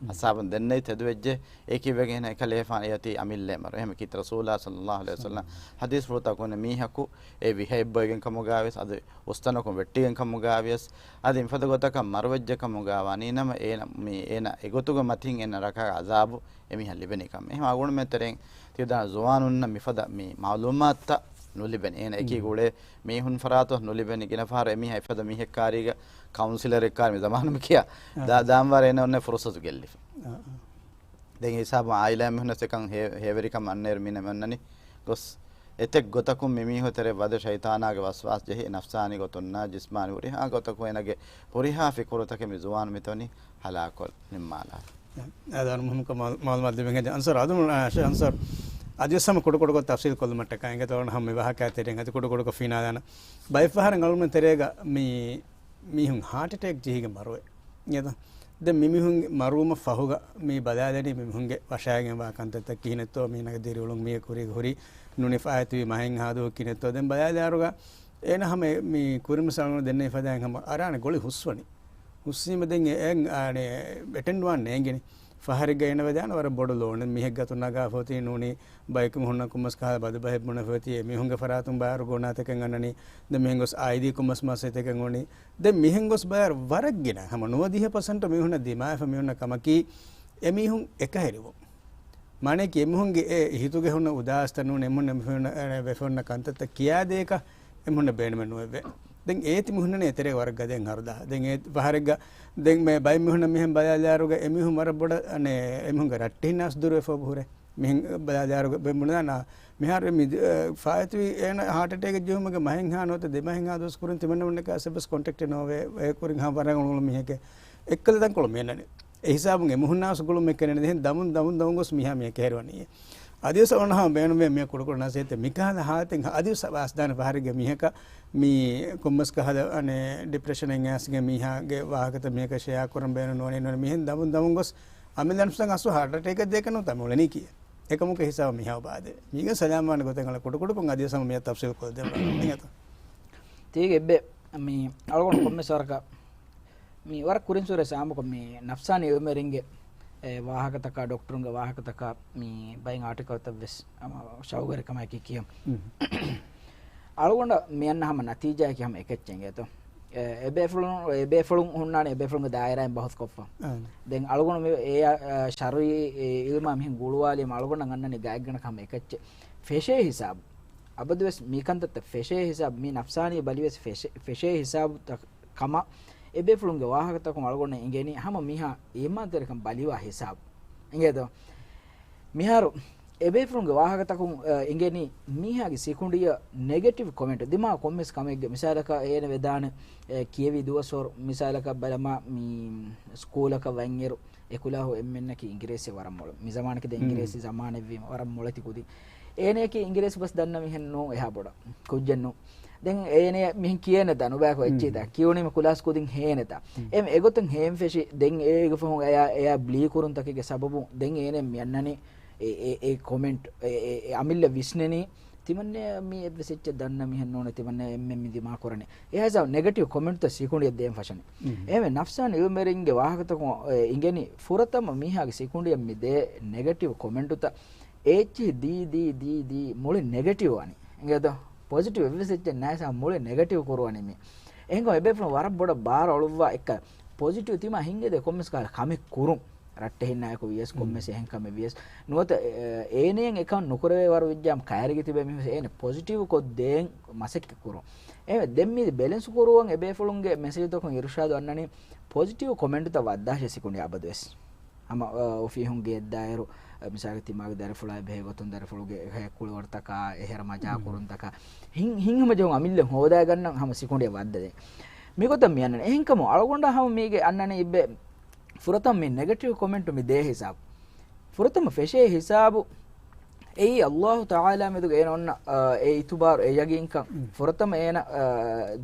އަސްހާބުން ދެންނެވި ތެދުވެއްޖެ. އެކި ވެގެން އެކަލޭފާނު އެއޮތީ އަމިއްލަ މަރު. އެހެން ކީރިތި ރަސޫލާ ޞައްލައްލާހު ޢަލައިހި ވަސައްލަމް ހަދީސްފުޅުތަކުން މީހަކު އެ ވިހައެއްބޮއިގެން ކަމުގާވެސް އަދި އުސްތަނަކުން ވެއްޓިގެން ކަމުގާވިޔަސް އަދި މިފަދަ ގޮތަކަށް މަރުވެއްޖެ ކަމުގާ ވަނީނަމަ އޭނަ މި އޭނަ އެގޮތުގެ މަތިން އޭނަ ރަކާ އަޒާބު އެމީހަށް ލިބެނީ ކަމެއް. އެހެން އަޅުގަނޑުމެން ތެރެއިން ތިބިދާނެ ޒުވާނުންނަށް މިފަދަ މި މަޢުލޫމާތުތައް ނުލިބެނީ. އޭނަ އެކީ ގުޅޭ މީހުން ފަރާތުން ނުލިބެނީ. ގިނަ ފަހަރު އެމީހާ އެފަދަ މީހެއްކާރީގަ ކައުންސިލަރެއްކާރި މި ޒަމާނު މި ކިޔާ. ދާ-، ދާންވާރޭ އޭނަ އޮންނަ ފުރުސަތު ގެއްލިފަ. ދެން ހިސާބު އާއިލާ މީހުންނަސް އެކަން ހޭ-، ހޭވެރިކަމަށް އަންނައިރު މީނަ އޮންނަނީ ގޮސް އެތެއް ގޮތަކުން މި މީހުން ތެރެ ވަދެ ޝައިޠާނާގެ ވަސްވާސް ޖެހި ނަފްސާނީ ގޮތުންނާ ޖިސްމާނީ ހުރިހާ ގޮތަކުން އޭނަގެ ހުރިހާ ފިކުރުތަކެއް މި ޒުވާނު މިތަނީ ހަލާކޮށް ނިންމާލާ. އަދާނު މުހިންމުކޮށް މައު-، މައުލޫމާތު ދެވިގެން އަންސަރު އަދު، އާ، ޝޭޚް އަންސަރު އަދިވެސް ހަމަ ކުޑަކުޑަކޮށް ތަފްސީލް ކޮށްލުމަށްޓަކާ އިނގޭތޯ ހަމަ މި ވާހަކަ ތެރެއިން އަދި ކުޑަކުޑަކޮށް ފިނާލާނަ. ބައެއް ފަހަރަށް އަޅުގަނޑު ތެރޭގަ މި މީހުން ހާޓް އެޓޭކް ޖެހިގެން މަރުވޭ. އިނގޭތަ؟ ދެން މިމީހުން މަރުވުމަށް ފަހުގަ މި ބަލާލަނީ މިމީހުންގެ ވަށާގެންވާ ކަންތައްތައް ކިހިނެއްތޯ، މީނަގެ ދިރިއުޅުން މީގެ ކުރީގަ ހުރީ ނޫނީ ފާއިތުވި މަހެއްހާ ދުވަހު ކިހިނެއްތޯ. ދެން ބަލާލާއިރުގަ އޭނަ ހަމަ މި ކުރިމަސް އަޅުގަނޑު ދެންނެވި ފަދައިން ހަމަ އަރާނެ ގޮޅި ހުސްވަނީ. ހުސްވީމަ ދެން އެ-، އެ-، އާނެ އެޓެންޑް ވާން ނޭނގެނީ. ފަހަރެއްގަ އޭނަ ވެދާނެ ވަރަށް ބޮޑު ލޯނެއް މީހެއްގެ އަތުން ނަގާފަ އޮތީ ނޫނީ ބައިކު މި ހުންނަ ކޮންމެސް ކަހަލަ ބަދުބަހެއް ބުނެފަ އޮތީ އެމީހުންގެ ފަރާތުން ބާރު ގުނާތަކެއް އަންނަނީ. ދެން މިހެން ގޮސް އާއިލީ ކޮންމެސް މައްސަލަތަކެއް އޮނީ. ދެން މިހެން ގޮސް ބަޔާރު ވަރަށް ގިނަ ހަމަ ނުވަދިހަ ޕަސެންޓް މީހުންނަށް ދިމާވެފަ މި ހުންނަ ކަމަކީ އެމީހުން އެކަހެރިވުން. މާނައަކީ އެމީހުންގެ އެ ހިތުގެ ހުންނަ އުދާސްތައް ނޫން އެމީހުން، އެމީހުން ވެފަ ހުންނަ ކަންތައްތައް ކިޔާދޭކަށް އެމީހުންނަށް ބޭނުމެއް ނުވެވޭ. ދެން އޭތި މި ހުންނަނީ އެތެރޭ ވަރަށް ގަދައިން ހަރުދާ. ދެން އޭ ފަހަރެއްގަ ދެން މި ބައެއް މީހުންނަށް މިހެން ބަލާލާއިރުގަ އެމީހުން ވަރަށް ބޮޑަށް އަނެއް އެމީހުންގެ ރައްޓެހިންނާސް ދުރުވެފަ އޮތް ހުރޭ. މިހެން ބަލާލާއިރުގަ ބެ ބުނެދާނަ މިހާރު މި، އަ، ފާއިތުވި އޭނަ ހާޓް އެޓޭކެއް ޖެހުމުގެ މަހެއްހާ ނުވަތަ ދެ މަހެއްހާ ދުވަސް ކުރިން ތިމަންނަމެންނަކާ އެއްވެސް ކޮންޓެކްޓެއް ނޯވޭ. އެ ކުރިން ހަމަ ވަރަށް އުޅުނު މީހެކޭ. އެއްކަލަ ތަންކޮޅު މި އަންނަނީ. އެ ހިސާބުން އެ މީހުންނާސް ގުޅުމެއް ކެނޑެން ދެހެން ދަމުން ދަމުން ދަމުން ގޮސް މީހާ މި ކެހެރުވަނީ. އަދިވެސް އޮންނަ ހަމަ ބޭނުމޭ މި ކުޑަކުޑަ ނަސޭހަތެއް މިކަހަލަ ހާލަތެއް އަދިވެސް ވާސްދާނެ ފަހަރެއްގެ މީހަކަށް މި ކޮންމެސް ކަހަލަ އަނެއް ޑިޕްރެޝަނެއް އައިސްގެން މީހާގެ ވާހަކަތައް މީހަކަށް ޝެއާ ކުރަން ބޭނުން ނުވަނީ ނޫނީ މިހެން ދަމުން ދަމުން ގޮސް އަމިއްލަ ނަފްސަށް އަސްލު ހާޓް އެޓޭކެއް ދޭކަށް ނޫން ތަ މި އުޅެނީ ކީއް. އެކަމަކު ހިސާބަށް މިހާ އުބާދޭ. މީގެން ސަލާމަތްވާނެ ގޮތެއް އަޅަ ކުޑަކުޑަކޮށް އަދިވެސް ހަމަ މިއަށް ތަފްސީލް ކޮށްދޭން ބަލަން. ތީގެ އެއްބެ މި އަޅުގަނޑު ކޮންމެސް ވަރަކަށް މި ވަރަށް ކުރިން ސޫރަތް ސާމުކޮށް މި ނަފްސާނީ އިލްމެރިންގެ އެ ވާހަކަތަކާ، ޑޮކްޓަރުންގެ ވާހަކަތަކާ، މި ބައިން އާޓިކަލްތައް ވެސް ހަމަ ޝައުގުވެރިކަމާއެކީ ކިޔަން. އަޅުގަނޑަށް މި އަންނަ ހަމަ ނަތީޖާއަކީ ހަމަ އެކެއްޗެއް އިނގޭތޯ. އެ، އެބޭފުޅުން، އެބޭފުޅުން ހުންނާނެ، އެބޭފުޅުންގެ ދާއިރާއިން ބަހުސް ކޮށްފަ. ދެން އަޅުގަނޑު މި އެ، އަ، ޝަރުޢީ އިލްމާ މިހެން ގުޅުވާލީމަ އަޅުގަނޑަށް އަންނަނީ ގާތްގަނޑަކަށް ހަމަ އެކެއްޗެއް. ފެށޭ ހިސާބު. އަބަދުވެސް މި ކަންތައްތައް ފެށޭ ހިސާބު، މި ނަފްސާނީ ބަލިވެސް ފެށޭ، ފެށޭ ހިސާބުތައް ކަމަށް އެބޭފުޅުންގެ ވާހަކަތަކުން އަޅުގަނޑަށް އެނގެނީ ހަމަ މީހާ އީމާންތެރިކަން ބަލިވާ ހިސާބު. އިނގޭތޯ؟ މިހާރު އެބޭފުޅުންގެ ވާހަކަތަކުން، އަ، އެނގެނީ މީހާގެ ސިކުނޑިއަށް ނެގެޓިވް ކޮމެންޓް ދިމާ ކޮންމެސް ކަމެއްގެ މިސާލަކަށް އޭނަ ވެދާނެ، އެ، ކިޔެވި ދުވަސްވަރު މިސާލަކަށް ބަލަމާ މި ސްކޫލަކަށް ވަންއިރު އެކުލާހު އެންމެންނަކީ އިނގިރޭސި ވަރަށް މޮޅު. މި ޒަމާނަކީ ދެން އިނގިރޭސި ޒަމާނެއްވީމަ ވަރަށް މޮޅެތި ކުދިން. އޭނަޔަކީ އިނގިރޭސި ބަސް ދަންނަ މިހެން ނޫން އެހާ ބޮޑަށް ކުއްޖެއް ނޫން. ދެން އޭނަޔަށް މިހެން ކިޔޭނެތާ ނުބަޔަކު އެއްޗިތާ. ކިޔުނީމަ ކުލާސް ކުދިން ހޭނެތާ. އެ އެގޮތުން ހޭން ފެށި ދެން އޭގެ ފަހުން އެޔާ، އެޔާ ބްލީ ކުރުންތަކެއްގެ ސަބަބުން ދެން އޭނަ މި އަންނަނީ އެ، އެ، އެ ކޮމެންޓް އެ، އެ، އެ އަމިއްލަ ވިސްނެނީ. ތިމަންނެ މީ އެއްވެސް އެއްޗެއް ދަންނަ މިހެން ނޫނޭ ތިމަންނެ އެންމެން މި ދިމާކުރަނީ. އެހާ ހިސާބު ނެގެޓިވް ކޮމެންޓްތައް ސިކުނޑިއަށް ދޭން ފަށަނީ. އެހެންވެ ނަފްސާނީ އިލްމެރިންގެ ވާހަކަތަކުން އެ އިނގެނީ ފުރަތަމަ މީހާގެ ސިކުނޑިއަށް މި ދޭ ނެގެޓިވް ކޮމެންޓުތައް އެ އެއްޗިހި ދީ ދީ ދީ ދީ މުޅި ނެގެޓިވް ވާނީ. އިނގޭތޯ؟ ޕޮޒިޓިވް އެއްވެސް އެއްޗެއް ނާއިސާ މުޅި ނެގެޓިވް ކުރުވަނީ މި. އެހެންކަމުން އެބޭފުޅުން ވަރަށް ބޮޑަށް ބާރު އަޅުއްވާ އެއްކަ ޕޮޒިޓިވް ތިމާ ހިނގޭދޭ ކޮންމެސް ކަހަލަ ކަމެއް ކުރުން. ރައްޓެހިންނާއެކު ވިޔަސް ކޮންމެސް އެހެން ކަމެއް ވިޔަސް ނުވަތަ، އެ، އޭނައަށް އެކަން ނުކުރެވޭ ވަރު ވިއްޖާމަ ކައިރިގެ ތިބޭ މީހުން އޭނަ ޕޮޒިޓިވް ކޮށްދޭން މަސައްކަތް ކުރުން. އެހެންވެ ދެން މި ބެލެންސް ކުރުވަން އެބޭފުޅުންގެ މެސެޖުތަކުން އިރުޝާދު އަންނަނީ ޕޮޒިޓިވް ކޮމެންޓުތައް ވައްދާށޭ ސިކުނޑި އަބަދުވެސް. ހަމަ، އަ، އޮފީހުން ގެއްދާއިރު، އަ، މިސާލަކަށް ތިމާގެ ދަރިފުޅާއި ބެހޭގޮތުން ދަރިފުޅުގެ ހެއްކުޅިވަރުތަކާ، އެހެރަ މަޖާކުރުންތަކާ، ހިން، ހިންހަމަޖެހުން އަމިއްލަ ހޯދާގަންނަން ހަމަ ސިކުނޑިއަށް ވައްދަދޭ. މިގޮތަށް މި އަންނަނީ. އެހެންކަމުން އަޅުގަނޑާ ހަމަ މީގެ އަންނަނީ އިއްބެ ފުރަތަމަ މި ނެގެޓިވް ކޮމެންޓު މި ދޭ ހިސާބު. ފުރަތަމަ ފެށޭ ހިސާބު އެއީ އައްލާހު ތަޢާލާ މެދުގަ އޭނަ އޮންނަ، އާ، އެ އިތުބާރު، އެ ޔަގީންކަން މް. ފުރަތަމަ އޭނަ، އާ،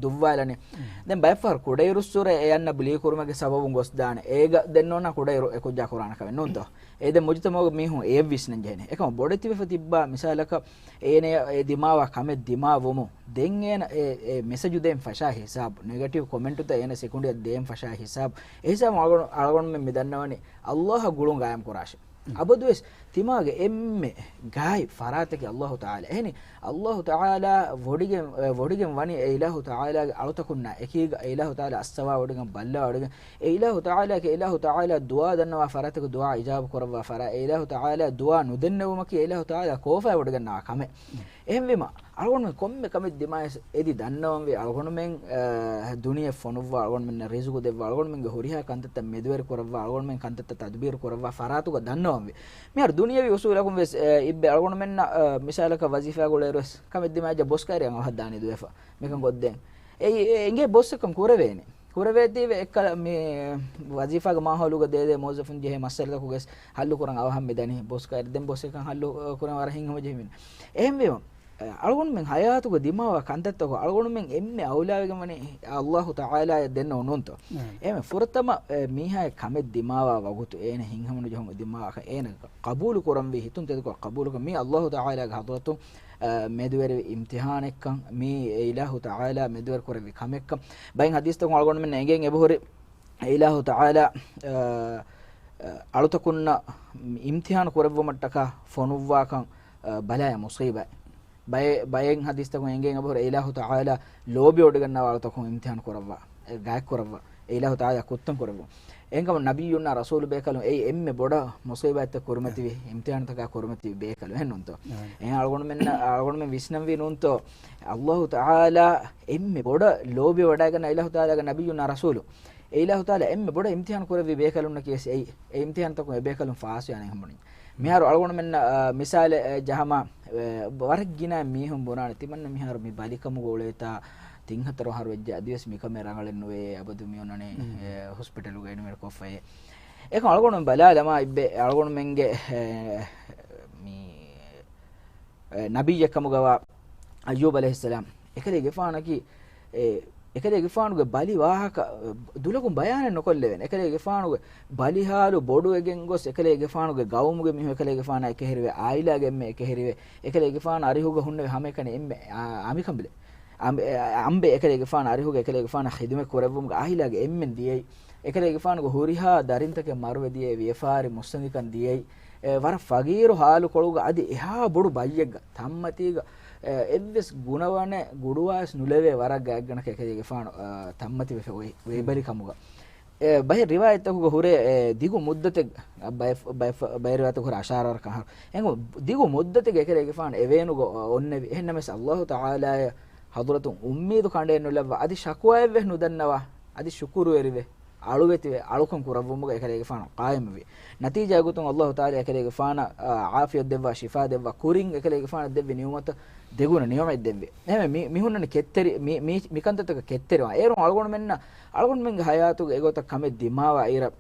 ދުއްވާލަނީ. މް. ދެން ބައެއްފަހަރު ކުޑައިރުއްސުރެ އެ އަންނަ ބުލީކުރުމެއްގެ ސަބަބުން ގޮސްދާނެ. އޭގަ ދެން ނޯންނާ ކުޑައިރު އެކުއްޖާ ކުރާނެ ކަމެއް ނޫންތޯ؟ އެ ދެން މުޖުތަމަޢުގެ މީހުން އެޔަށް ވިސްނަން ޖެހޭނެ. އެކަމަ ބޮޑެތިވެފަ ތިއްބާ މިސާލަކަށް އޭނަ އެ ދިމާވާ ކަމެއް ދިމާވުމު ދެން އޭނަ އެ، އެ މެސެޖު ދޭން ފަށާ ހިސާބު، ނެގެޓިވް ކޮމެންޓުތައް އޭނަ ސިކުނޑިއަށް ދޭން ފަށާ ހިސާބު. އެ ހިސާބު އަޅުގަނޑު، އަޅުގަނޑުމެން މި ދަންނަވަނީ އައްލާހަށް ގުޅުން ގާއިމް ކުރާށޭ. މް. އަބަދުވެސް ތިމާގެ އެންމެ ގާތް ފަރާތަކީ އައްލާހު ތަޢާލާ. އެހެނީ އައްލާހު ތަޢާލާ ވޮޑިގެން، އެ، ވޮޑިގެން ވަނީ އެ އިލާހު ތަޢާލާގެ އަޅުތަކުންނާ އެކީގަ، އެ އިލާހު ތަޢާލާ އައްސަވާ ވޮޑިގެން ބައްލަވާ ވޮޑިގެން، އެ އިލާހު ތަޢާލާ ކި އިލާހު ތަޢާލާ ދުޢާ ދަންނަވާ ފަރާތަކު ދުޢާ އިޖާބަ ކުރައްވާ ފަރާތް، އެ އިލާހު ތަޢާލާ ދުޢާ ނުދެންނެވުމަކީ އެ އިލާހު ތަޢާލާ ކޯފާ ވޮޑިގަންނަވާ ކަމެއް. މް. އެހެންވީމަ، އަޅުގަނޑުމެން ކޮންމެ ކަމެއް ދިމާވެސް އެދި ދަންނަވަންވީ އަޅުގަނޑުމެން، އަ، ދުނިޔެ ފޮނުއްވާ، އަޅުގަނޑުމެންނަށް ރިޒުގު ދެއްވާ، އަޅުގަނޑުމެންގެ ހުރިހާ ކަންތައްތައް މެދުވެރި ކުރައްވާ، އަޅުގަނޑުމެން ކަންތައްތައް ތަދުބީރު ކުރައްވާ ފަރާތުގަ ދަންނަވަންވީ. މިހާރު ދުނިޔަވީ އުސޫލަކުން ވެސް، އަ، އިއްބެ އަޅުގަނޑުމެންނަށް، އަ، މިސާލަކަށް ވަޒީފާ ގުޅޭއިރު ވެސް ކަމެއް ދިމާއްޖަ ބޮސް ކައިރިއަށް އަވަހަށް ދާނީ ދުވެފަ. މިކަން ގޮއްދޭން. އެ، އެ، އެނގޭ ބޮސް އެއްކަން ކުރެވޭނެ. ކުރެވޭތީވެ އެއްކަލަ މި ވަޒީފާގެ މާހައުލުގަ ދޭދޭ މުވައްޒަފުން ޖެހޭ މައްސަލަތަކުގެސް ހައްލު ކުރަން އަވަހަށް މި ދަނީ. ބޮސް ކައިރި ދެން ބޮސް އެކަން ހައްލު، އަ، ކުރަން ވަރަށް ހިނގަމަޖެހި މިން. އެހެންވީމަ، އަޅުގަނޑުމެން ހަޔާތުގަ ދިމާވާ ކަންތައްތަކު އަޅުގަނޑުމެން އެންމެ އައުލާވެގެން ވަނީ އައްލާހު ތަޢާލާއަށް ދެންނެވުންތޯ؟ ނަޢަމް. އެހެން ފުރަތަމަ، އެ، މީހާގެ ކަމެއް ދިމާވާ ވަގުތު އޭނަ ހިނގަމުނުޖެހުން ދިމާވާ އޭނަ ޤަބޫލު ކުރަންވީ ހިތުން ތެދުކޮށް ޤަބޫލުކޮށް މީ އައްލާހު ތަޢާލާގެ ޙަޟްރަތުން، އަ، މެދުވެރިވި އިމްތިޙާނެއްކަން، މީ އެ އިލާހު ތަޢާލާ މެދުވެރި ކުރެއްވި ކަމެއްކަން. ބައެއް ޙަދީޘްތަކުން އަޅުގަނޑުމެންނަށް އެނގެން އެބަހުރި އެ އިލާހު ތަޢާލާ، އަ، އަ، އަޅުތަކުންނަށް އިމްތިޙާނު ކުރެއްވުމަށްޓަކާ ފޮނުއްވާކަން، އަ، ބަލާއި މުޞީބާތް. ބައެއް، ބައެއް ޙަދީޘްތަކުން އެނގެން އެބަހުރި އެ އިލާހު ތަޢާލާ ލޯބިވޮޑިގަންނަވާ އަޅުތަކުން އިމްތިޙާނު ކުރައްވާ، އެ ގާތް ކުރައްވާ، އެ އިލާހު ތަޢާލާ ކުއްތަން ކުރެއްވުން. އެހެންކަމުން ނަބިއްޔުންނާ ރަސޫލު ބޭކަލުން އެއީ އެންމެ ބޮޑަށް މުޞީބާތްތައް ކުރިމަތިވި، އިމްތިޙާނުތަކާ ކުރިމަތިވި ބޭކަލުން. އެހެންނޫންތޯ؟ އެހެން އަޅުގަނޑުމެން، އަޅުގަނޑުމެން ވިސްނަންވީ ނޫންތޯ؟ އައްލާހު ތަޢާލާ އެންމެ ބޮޑަށް ލޯބިވަޑައިގަންނަ އިލާހު ތަޢާލާގެ ނަބިއްޔުންނާ ރަސޫލު. އެ އިލާހު ތަޢާލާ އެންމެ ބޮޑަށް އިމްތިޙާނު ކުރެއްވި ބޭކަލުންނަކީ ވެސް އެއީ. އެ އިމްތިޙާނުތަކުން އެ ބޭކަލުން ފާސްވި އަނެއް ހަމަނި. މިހާރު އަޅުގަނޑުމެންނަށް، އާ، މިސާލެއް، އެ، ޖަހަމާ، އެ، ވަރަށް ގިނަ މީހުން ބުނާނެ، ތިމަންނަ މިހާރު މި ބަލިކަމުގަ އުޅޭތާ، ތިން ހަތަރު އަހަރު ވެއްޖެ، އަދިވެސް މިކަމެއް ރަނގަޅެއް ނުވޭ، އަބަދު މި އޮންނަނީ، މް. އެ، ހޮސްޕިޓަލުގަ އެޑްމިޓް ކޮށްފައޭ. އެކަމް އަޅުގަނޑު ބަލާލަމާ އިއްބެ، އަޅުގަނޑުމެންގެ، އެ، މި، އެ، ނަބިއްޔެއް ކަމުގަވާ އައްޔޫބް ޢަލައިހިއްސަލާމް. އެކަލޭގެފާނަކީ، އެ، އެކަލޭގެފާނުގެ ބަލި ވާހަކަ، އެ، ދުލަކުން ބަޔާނެއް ނުކޮށްލެވޭނެ. އެކަލޭގެފާނުގެ ބަލި ހާލު ބޮޑުވެގެން ގޮސް، އެކަލޭގެފާނުގެ ގައުމުގެ މީހުން އެކަލޭގެފާނާ އެކެހެރިވެ، އާއިލާގެ އެންމެ އެކެހެރިވެ، އެކަލޭގެފާނު އަރިހުގަ ހުންނެވި ހަމައެކަނި އެންމެ، އާ، އަނބިކަނބަލެއް. އަނބެ-، އެ، އަނބެއް އެކަލޭގެފާނު އަރިހުގަ އެކަލޭގެފާނަށް ޚިދުމަތް ކުރެއްވުމުގެ އާއިލާގެ އެންމެން ދިޔައީ. އެކަލޭގެފާނުގެ ހުރިހާ ދަރިންތަކެއް މަރުވެ ދިޔައީ، ވިޔަފާރި މުއްސަނދިކަން ދިޔައީ. އެ، ވަރަށް ފަގީރު ހާލުކޮޅުގަ އަދި އެހާ ބޮޑު ބައްޔެއްގަ ތަންމަތީގަ، އެ، އެއްވެސް ގުނަވަނެއް ގުޑުވާވެސް ނުލެވޭ ވަރަށް ގާތްގަނޑަކަށް އެކަލޭގެފާނު، އަ، ތަންމަތިވެފަ އޮތް ވޭ ބަލިކަމުގަ. އެ، ބައެއް ރިވާޔަތްތަކުގަ ހުރޭ، އެ، ދިގު މުއްދަތެއް، އަ، ބައެއް، ބައެއް، ބައެއް ރިވާޔަތަކު ހުރޭ އަށާރަ ވަރަކަށް އަހަރު. އެނގު، ދިގު މުއްދަތެއްގަ އެކަލޭގެފާނު އެވޭނުގަ އޮންނެވި. އެހެންނަމަވެސް އައްލާހު ތަޢާލާއަށް ޙަޟްރަތުން އުއްމީދު ކަނޑައެއް ނުލައްވާ، އަދި ޝަކުވާއެއްވެސް ނުދަންނަވާ، އަދި ޝުކުރުވެރިވެ، އަޅުވެތިވެ، އަޅުކަން ކުރައްވުމުގަ އެކަލޭގެފާނު ޤާއިމުވި. ނަތީޖާ ގޮތުން އައްލާހު ތަޢާލާ އެކަލޭގެފާނަށް، އާ، ޢާފިޔަތް ދެއްވާ، ޝިފާ ދެއްވާ، ކުރިން އެކަލޭގެފާނަށް ދެއްވި ނިޢުމަތަށް ދެގުނަ ނިޢުމަތް ދެއްވި. އެހެންވެ، މި، މި ހުންނަނީ ކެތްތެރި، މި، މި، މިކަންތައްތަކަށް ކެތްތެރިވާން. އޭރުން އަޅުގަނޑުމެންނަށް، އަޅުގަނޑުމެންގެ ޙަޔާތުގަ އެގޮތަށް ކަމެއް ދިމާވާ އިރަށް،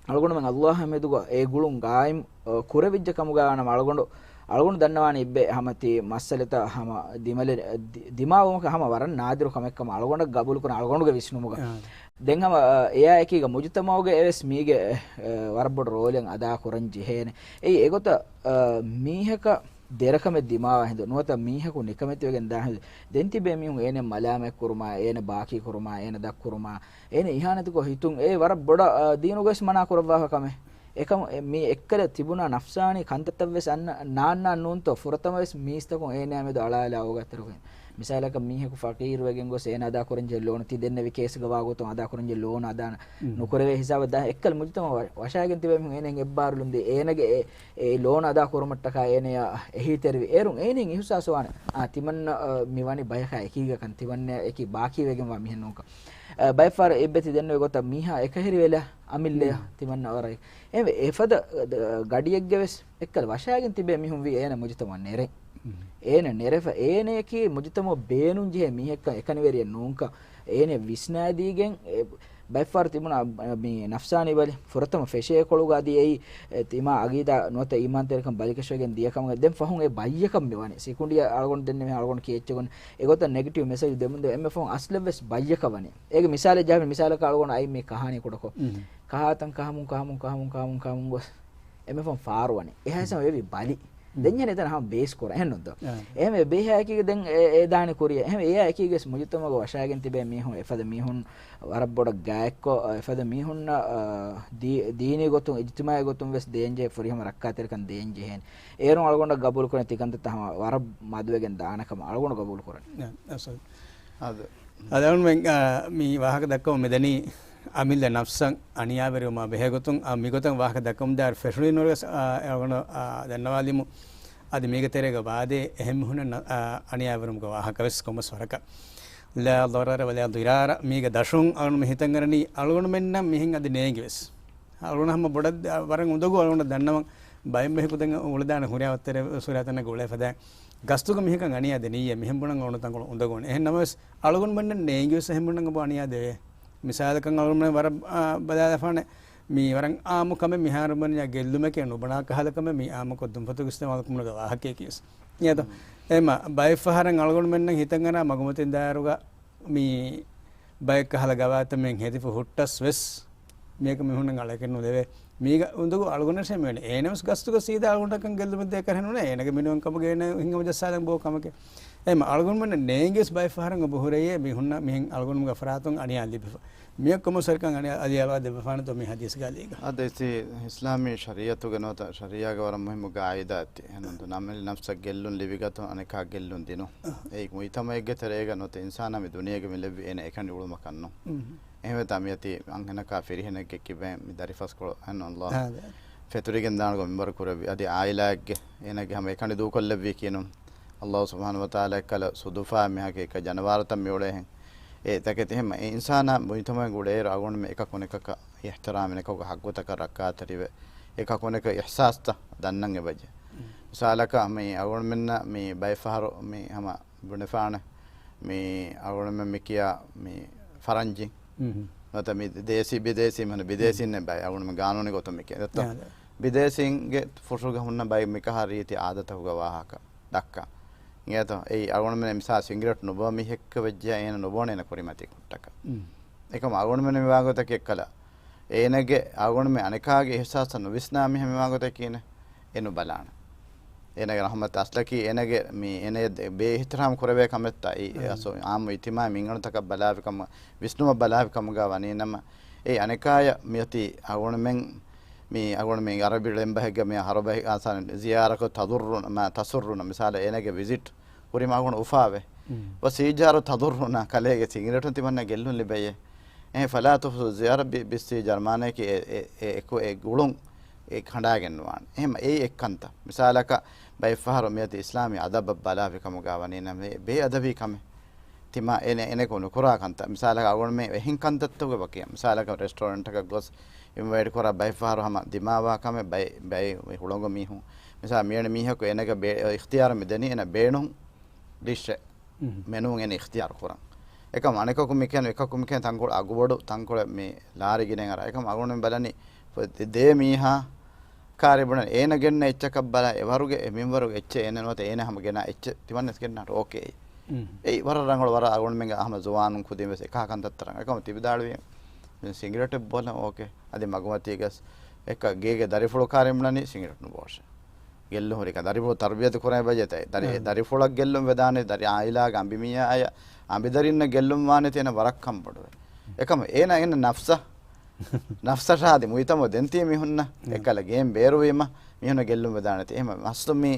އަޅުގަނޑުމެން އައްލާހާ މެދުގަ އެ ގުޅުން ގާއިމް، އަ، ކުރެވިއްޖެ ކަމުގަ ވާނަމަ އަޅުގަނޑު، އަޅުގަނޑު ދަންނަވާނީ އިއްބެ ހަމަ ތި މައްސަލަތައް ހަމަ ދިމަލެ-، ދި-، ދިމާވުމަކަށް ހަމަ ވަރަށް ނާދިރު ކަމެއްކަމަށް އަޅުގަނޑަށް ގަބޫލުކުރަން އަޅުގަނޑުގެ ވިސްނުމުގަ. އާ. ދެން ހަމަ، އަ، އެއާއެކީގަ މުޖުތަމަޢުގެ އެވެސް މީގެ، އެ، ވަރަށް ބޮޑު ރޯލެއް އަދާ ކުރަން ޖެހޭނެ. އެއީ އެގޮތަށް، އަ، މީހަކަށް ދެރަކަމެއް ދިމާވާ ހިނދު، ނުވަތަ މީހަކު ނިކަމެތިވެގެން ދާ ހިނދު، ދެން ތިބޭ މީހުން އޭނަ މަލާމަތްކުރުމާ، އޭނަ ބާކީކުރުމާ، އޭނަ ދަށްކުރުމާ، އޭނަ އިހާނެތިކޮށް ހިތުން އެ ވަރަށް ބޮޑަށް، އާ، ދީނުގަވެސް މަނާ ކުރައްވާފަ ކަމެއް. އެކަމު އެ މީ އެއްކަލަ ތިބުނާ ނަފްސާނީ ކަންތައްތައްވެސް އަންނަ ނާންނާން ނޫންތޯ، ފުރަތަމަވެސް މީސްތަކުން އޭނަޔާ މެދު އަޅާލާ އޯގަތެރުގެ މިސާލަކަށް މީހަކު ފަޤީރުވެގެން ގޮސް އޭނަ އަދާކުރަންޖެހޭ ލޯނު ތި ދެންނެވި ކޭސްގަ ވާގޮތުން އަދާކުރަންޖެހޭ ލޯނު އަދާ ނުކުރެވޭ ހިސާބަށް ދާ އެއްކަލަ މުޖުތަމަޢު ވަށާގެން ތިބޭ މީހުން އޭނައަށް އެއްބާރުލުން ދޭ އޭނަގެ އެ، އެ ލޯނު އަދާ ކުރުމަށްޓަކާ އޭނަޔާ އެހީތެރިވި އޭރުން އޭނައިން އިހުސާސް ވާނެ އާ ތިމަންނަ މި ވަނީ ބަޔަކާ އެކީގަކަން ތިމަންނަ އެކީ ބާކީވެގެންވާ މީހެއް ނޫންކަން. އަ، ބައެއްފަހަރަށް އެއްބަ ތި ދެންނެވި ގޮތަށް މީހާ އެކަހެރިވެލާ އަމިއްލަޔަށް ތިމަންނަ އަވަރައި. އެ އެފަދަ ގަޑިއެއްގެ ވެސް އެއްކަލަ ވަށާގެން ތިބޭ މީހުން ވީ އޭނަ މުޖުތަމަޢަށް ނެރެ. އޭނަ ނެރެފަ އޭނަޔަކީ މުޖުތަމަޢަށް ބޭނުންޖެހޭ މީހެއްކަން އެކަނިވެރިއެއް ނޫންކަން އޭނަ ވިސްނާދީގެން އެ، ބައެއްފަހަރު ތިބުނާ މި ނަފްސާނީ ބަލި ފުރަތަމަ ފެށޭ ކޮޅުގަ އަދި އެއީ އެ، ތިމާ އަގީދާ ނުވަތަ އީމާންތެރިކަން ބަލިކަށިވެގެން ދިޔަކަމުގަ ދެން ފަހުން އެ ބައްޔަކަށް މިވަނީ. ސިކުނޑިއަށް އަޅުގަނޑު ދެންނެވި އަޅުގަނޑު ކިޔެއްޗެއް ގޮން އެގޮތަށް ނެގެޓިވް މެސެޖް ދެމުންދެ އެންމެ ފަހުން އަސްލެއްވެސް ބައްޔަކަށް ވަނީ. އޭގެ މިސާލެއް ޖަހަން މިސާލަކަށް އަޅުގަނޑު އައި މި ކަހާނީ ކުޑަކޮށް. ކަހާތަން ކަހަމުން ކަހަމުން ކަހަމުން ކަހަމުން ކަހަމުން ގޮސް އެންމެ ފަހުން ފާރުވަނީ. އެހާ ހިސާބަށް ވެވި ބަލި. ދެން ޖެހޭނެ އެތަނަށް ހަމަ ބޭސް ކުރަން. އެހެންނުންތޯ؟ އެހެންވެ ބޭހާއެކީގަ ދެން އެ، އެ ދާނެ ކުރިޔަށް. އެހެންވެ އެއާ އެކީގަސް މުޖުތަމަޢުގަ ވަށާގެން ތިބޭ މީހުން އެފަދަ މީހުން ވަރަށް ބޮޑަށް ގާތްކޮށް، އެފަދަ މީހުންނަށް، އަ، ދީ، ދީނީ ގޮތުން، އިޖްތިމާޢީ ގޮތުން ވެސް ދޭންޖެހޭ ފުރިހަމަ ރައްކާތެރިކަން ދޭންޖެހޭނެ. އޭރުން އަޅުގަނޑަށް ގަބޫލުކުރަން ތިކަންތައްތައް ހަމަ ވަރަށް މަދުވެގެން ދާނެ ކަމަށް އަޅުގަނޑު ގަބޫލުކުރަން. އަ، އަސަލް. އަދަ. އަދަ އަޅުގަނޑުމެން، އާ، މި ވާހަކަ ދައްކަމުން މިދަނީ އަމިއްލަ ނަފްސަށް އަނިޔާވެރިވުމާ ބެހޭގޮތުން، އާ، މިގޮތަށް ވާހަކަ ދައްކަމުން ދާއިރު ފެށުނީ ނޫންވެސް، އާ، އަޅުގަނޑު، އާ، ދަންނަވާލިމު. އަދި މީގެ ތެރޭގަ ވާދޭ އެހެން މީހުންނަށް ނަ-، އާ، އަނިޔާވެރިވުމުގެ ވާހަކަވެސް ކޮންމެސް ވަރަކަށް. ލާ ޟަރަރަ ވަލާ ޟިރާރަ މީގެ ދަށުން އަޅުގަނޑު މި ހިތަށް އަރަނީ އަޅުގަނޑުމެންނަށް މިހެން އަދި ނޭނގިވެސް. އަޅުގަނޑު ހަމަ ބޮޑަށް ވަރަށް އުނދަގޫ އަޅުގަނޑަށް ދަންނަވަން ބައެއް ބަޔަކު ދެން އުޅެދާނެ ހުރިހާ ވައްތަރެއް ހުރިހާ ތަނަކަށް އުޅޭ ފަދައިން. ގަސްތުގަ މީހަކަށް އަނިޔާ ދެނިއްޔޭ މިހެން ބުނަން އަޅުގަނޑު ތަންކޮޅު އުނދަގޫން. އެހެން ނަމަވެސް އަޅުގަނޑުމެންނަށް ނޭނގިވެސް އެހެން ބުނަން އަބު އަނިޔާ ދެވޭ. މިސާލަކަށް އަޅުގަނޑުމެން ވަރަށް، އާ، ބަލާލަފާނެ މީ ވަރަށް އާއްމު ކަމެއް މިހާރު ބުނަންޏާ ގެއްލުމެކޭ ނުބުނާ ކަހަލަ ކަމެއް މީ އާއްމުކޮށް ދުންފަތުގެ އިސްތިޢުމާލު ކުރުމުގެ ވާހަކައެކީވެސް. އިނގޭތޯ؟ އެހެންމަ ބައެއްފަހަރަށް އަޅުގަނޑުމެންނަށް ހިތަށް އަރާ މަގުމަތިން ދާއިރުގަ މި ބައެއް ކަހަލަ ގަވާއިދުތައް މިހެން ހެދިފަ ހުއްޓަސް ވެސް މީގަ މީހުންނަށް އަޅަކެއް ނުލެވޭ. މީގަ އުނދަގޫ އަޅުގަނޑަށް މިވެނީ. އޭނަވެސް ގަސްތުގަ ސީދާ އަޅުގަނޑަކަށް ގެއްލުމެއް ދޭ ކަހަލަ ނޫނޭ. އޭނަގެ މިނިވަންކަމުގަ އޭނަ ހިނގަމު ޖައްސާލަން ބޯ ކަމެކޭ. އެހެންމަ އަޅުގަނޑުމެންނަށް ނޭނގިވެސް ބައެއް ފަހަރަށް އެބަ ހުރެޔޭ މީހުންނަށް މިހެން އަޅުގަނޑުމެންގެ ފަރާތުން އަނިޔާ ލިބިފަ. މިއަށް ކޮންމެ ސަރަކަށް އަނިޔާ އަލިއަޅުވާ ދެއްވަފާނެތޯ މި ހަދީސްގަ އަލީގަ. އަދި އިސްލާމީ ޝަރީޢަތުގެ ނުވަތަ ޝަރީޢާގެ ވަރަށް މުހިއްމު ގާއިދާއެއް ތި. އެހެންނުން ނަމެލި ނަފްސަށް ގެއްލުން ލިބިގަތުން އަނެކާ ގެއްލުން ދިނުން. އެއީ މުޖްތަމަޢެއްގެ ތެރޭގަ ނުވަތަ އިންސާނާ މި ދުނިޔޭގަ މި ލެއްވި އޭނަ އެކަނި އުޅުމަކަށް ނޫން. އެހެންވެ ތާ މިއޮތީ އަންހެނަކާ ފިރިހެނެއްގެ ކިބައިން މި ދަރިފަސްކޮޅު އެހެންނު އަﷲ ފެތުރިގެން ދާނެ ގޮތް މިންވަރު ކުރެއްވި. އަދި އާއިލާއެއްގެ އޭނަގެ ހަމަ އެކަނި ދޫކޮށްލެއްވީކީ ނޫން. އަﷲ ސުބްޙާނަހޫ ވަތަޢާލާ އެއްކަލަ ސުދުފާ މިހާކެ އެކަ ޖަނަވާރުތައް މި އުޅޭހެން. އެ ތަކެތި ހެމަ އެ އިންސާނާ މުޖްތަމަޢެއް އުޅޭއިރު އަޅުގަނޑުމެން އެކަކު އަނެކަކަށް އިޙްތިރާމް އަނެކަކުގެ ޙައްޤުތަކަށް ރައްކާތެރިވެ، އެކަކު އަނެކަށް އިޙްސާސްތައް ދަންނަން އެބަޖެ. މިސާލަކަށް މި އަޅުގަނޑުމެންނަށް މި ބައެއް ފަހަރު މި ހަމަ ބުނެފާނެ މި އަޅުގަނޑުމެން މި ކިޔާ މި ފަރަންޖީން. ނުވަތަ މި ދޭސީ ބިދޭސީ މިހަނު ބިދޭސީންނެއް ބައެއް އަޅުގަނޑުމެން ގާނޫނީ ގޮތުން މި ކިޔާ. ދެއްތޯ؟ ބިދޭސީންގެ ފުށުގަ ހުންނަ ބައެއް މިކަހަ ރީތި އާދަތަކުގެ ވާހަކަ ދައްކާ. އިނގޭތޯ؟ އެއީ އަޅުގަނޑުމެން މިސާ ސިނގިރޭޓް ނުބޯ މީހެއްކަ ވެއްޖެޔާ އޭނަ ނުބޯނޭނެ ކުރިމަތީ ކުށްޓަކަށް. އެކަމަ އަޅުގަނޑުމެން މިވާގޮތަކީ އެއްކަލަ އޭނަގެ އަޅުގަނޑުމެން އަނެކާގެ އިޙްސާސަށް ނުވިސްނާ މީހާ މިވާގޮތަކީނެ އެ ނުބަލާނެ. އޭނަގެ ރަޙުމަތް އަސްލަކީ އޭނަގެ މި އޭނަޔަށް ބޭއިޙްތިރާމް ކުރެވޭ ކަމެއްތާ އެ އަސް އާއްމު އިޖްތިމާޢީ މިންގަނޑުތަކަށް ބަލާފި ކަމަށް ވިސްނުމަށް ބަލާފި ކަމުގަ ވަނީނަމަ އެ އަނެކާޔަށް މިއޮތީ އަޅުގަނޑުމެން މި އަޅުގަނޑު މި އަރަބި ޅެންބަހެއްގަ މި ހަރުބަހި އާސާން ޒިޔާރަކޮށް ތަޟުއްރުނަ މާ ތަސުއްރުނަ މިސާލަށް އޭނަގެ ވިޒިޓް ކުރިމަ އަޅުގަނޑު އުފާވެ. ވަ ސީޖާރު ތަޟުއްރުނަ ކަލޭގެ ސިނގިރޭޓުން ތިމަންނަ ގެއްލުން ލިބެޔޭ. އެހެން ފަލާ ތުފްސިދު ޒިޔާރަ ބި، ބިއްސީޖާރު މާނަޔަކީ އެ، އެ، އެ، އެކު އެ ގުޅުން އެ ކަނޑާގެން ނުވާނެ. އެހެން އެއީ އެއްކަންތައް. މިސާލަކަށް ބައެއް ފަހަރު މިއޮތީ އިސްލާމީ އަދަބަށް ބަލާފި ކަމުގަ ވަނީ ނަމަ އެ ބޭއަދަބީ ކަމެއް. ތިމާ އޭނަ، އޭނައަކު ނުކުރާ ކަންތައް. މިސާލަކަށް އަޅުގަނޑުމެން އެހެން ކަންތައްތަކުގެ ވަކި. މިސާލަކަށް ރެސްޓޯރެންޓަކަށް ގޮސް އިންވައިޓް ކުރާ ބައެއް ފަހަރު ހަމަ ދިމާވާ ކަމެއް ބައެއް، ބައެއް ހުޅަނގު މީހުން. މިސާ މިއެނެ މީހަކު އޭނަގެ ބޭ، އިޚްތިޔާރު މި ދެނީ އޭނަ ބޭނުން ޑިޝެއް މެނޫ އޭނަ އިޚްތިޔާރު ކުރަން. އެކަމް އަނެކަކު މިކެން، އެކަކު މިކެން ތަންކޮޅެއް އަގުބޮޑު، ތަންކޮޅެއް މި ލާރި ގިނައިން އަރާ. އެކަމް އަޅުގަނޑުމެން ބަލަނީ ދޭ މީހާ ކާރި ބުނަން އޭނަ ގެންނަ އެއްޗަކަށް ބަލާ، އެ ވަރުގެ އެ މިންވަރުގެ އެއްޗެއް އޭނަ ނުވަތަ އޭނަ ހަމަ ގެނާ އެއްޗެއް ތިމަންނަސް ގެންނާނެ އޯކޭ. އެއީ ވަރަށް ރަނގަޅު، ވަރަށް އަޅުގަނޑުމެންގެ އަހަމަ ޒުވާނުން ކުދިން ވެސް އެކަހަ ކަންތައްތައް ރަނގަޅު. އެކަމަ ތި ވިދާޅުވީ ސިނގިރޭޓެއް ބޯލަން އޯކޭ. އަދި މަގުމަތީގަސް އެކަ ގޭގެ ދަރިފުޅު ކާރި ބުނަނީ ސިނގިރޭޓް ނުބޯށޭ. ގެއްލުން ހުރިކަން ދަރިފުޅު ތަރުބިޔަތު ކުރަން އެބަޖެތައް. ދަރި، ދަރިފުޅަށް ގެއްލުން ވެދާނެ، ދަރި އާއިލާގެ އަނބިމީހާއަށް އަނބިދަރިންނަށް ގެއްލުން ވާނެތީ އޭނަ ވަރަށް ކަންބޮޑުވޭ. އެކަމަ އޭނަ އޭނަ ނަފްސަށް ނަފްސަށާ އަދި މުޖްތަމަޢު ދެންތީ މީހުންނަށް އެކަލަ ގޭން ބޭރުވީމަ މީހުންނަށް ގެއްލުން ވެދާނެތީ. އެހެން މަސްތު މީ،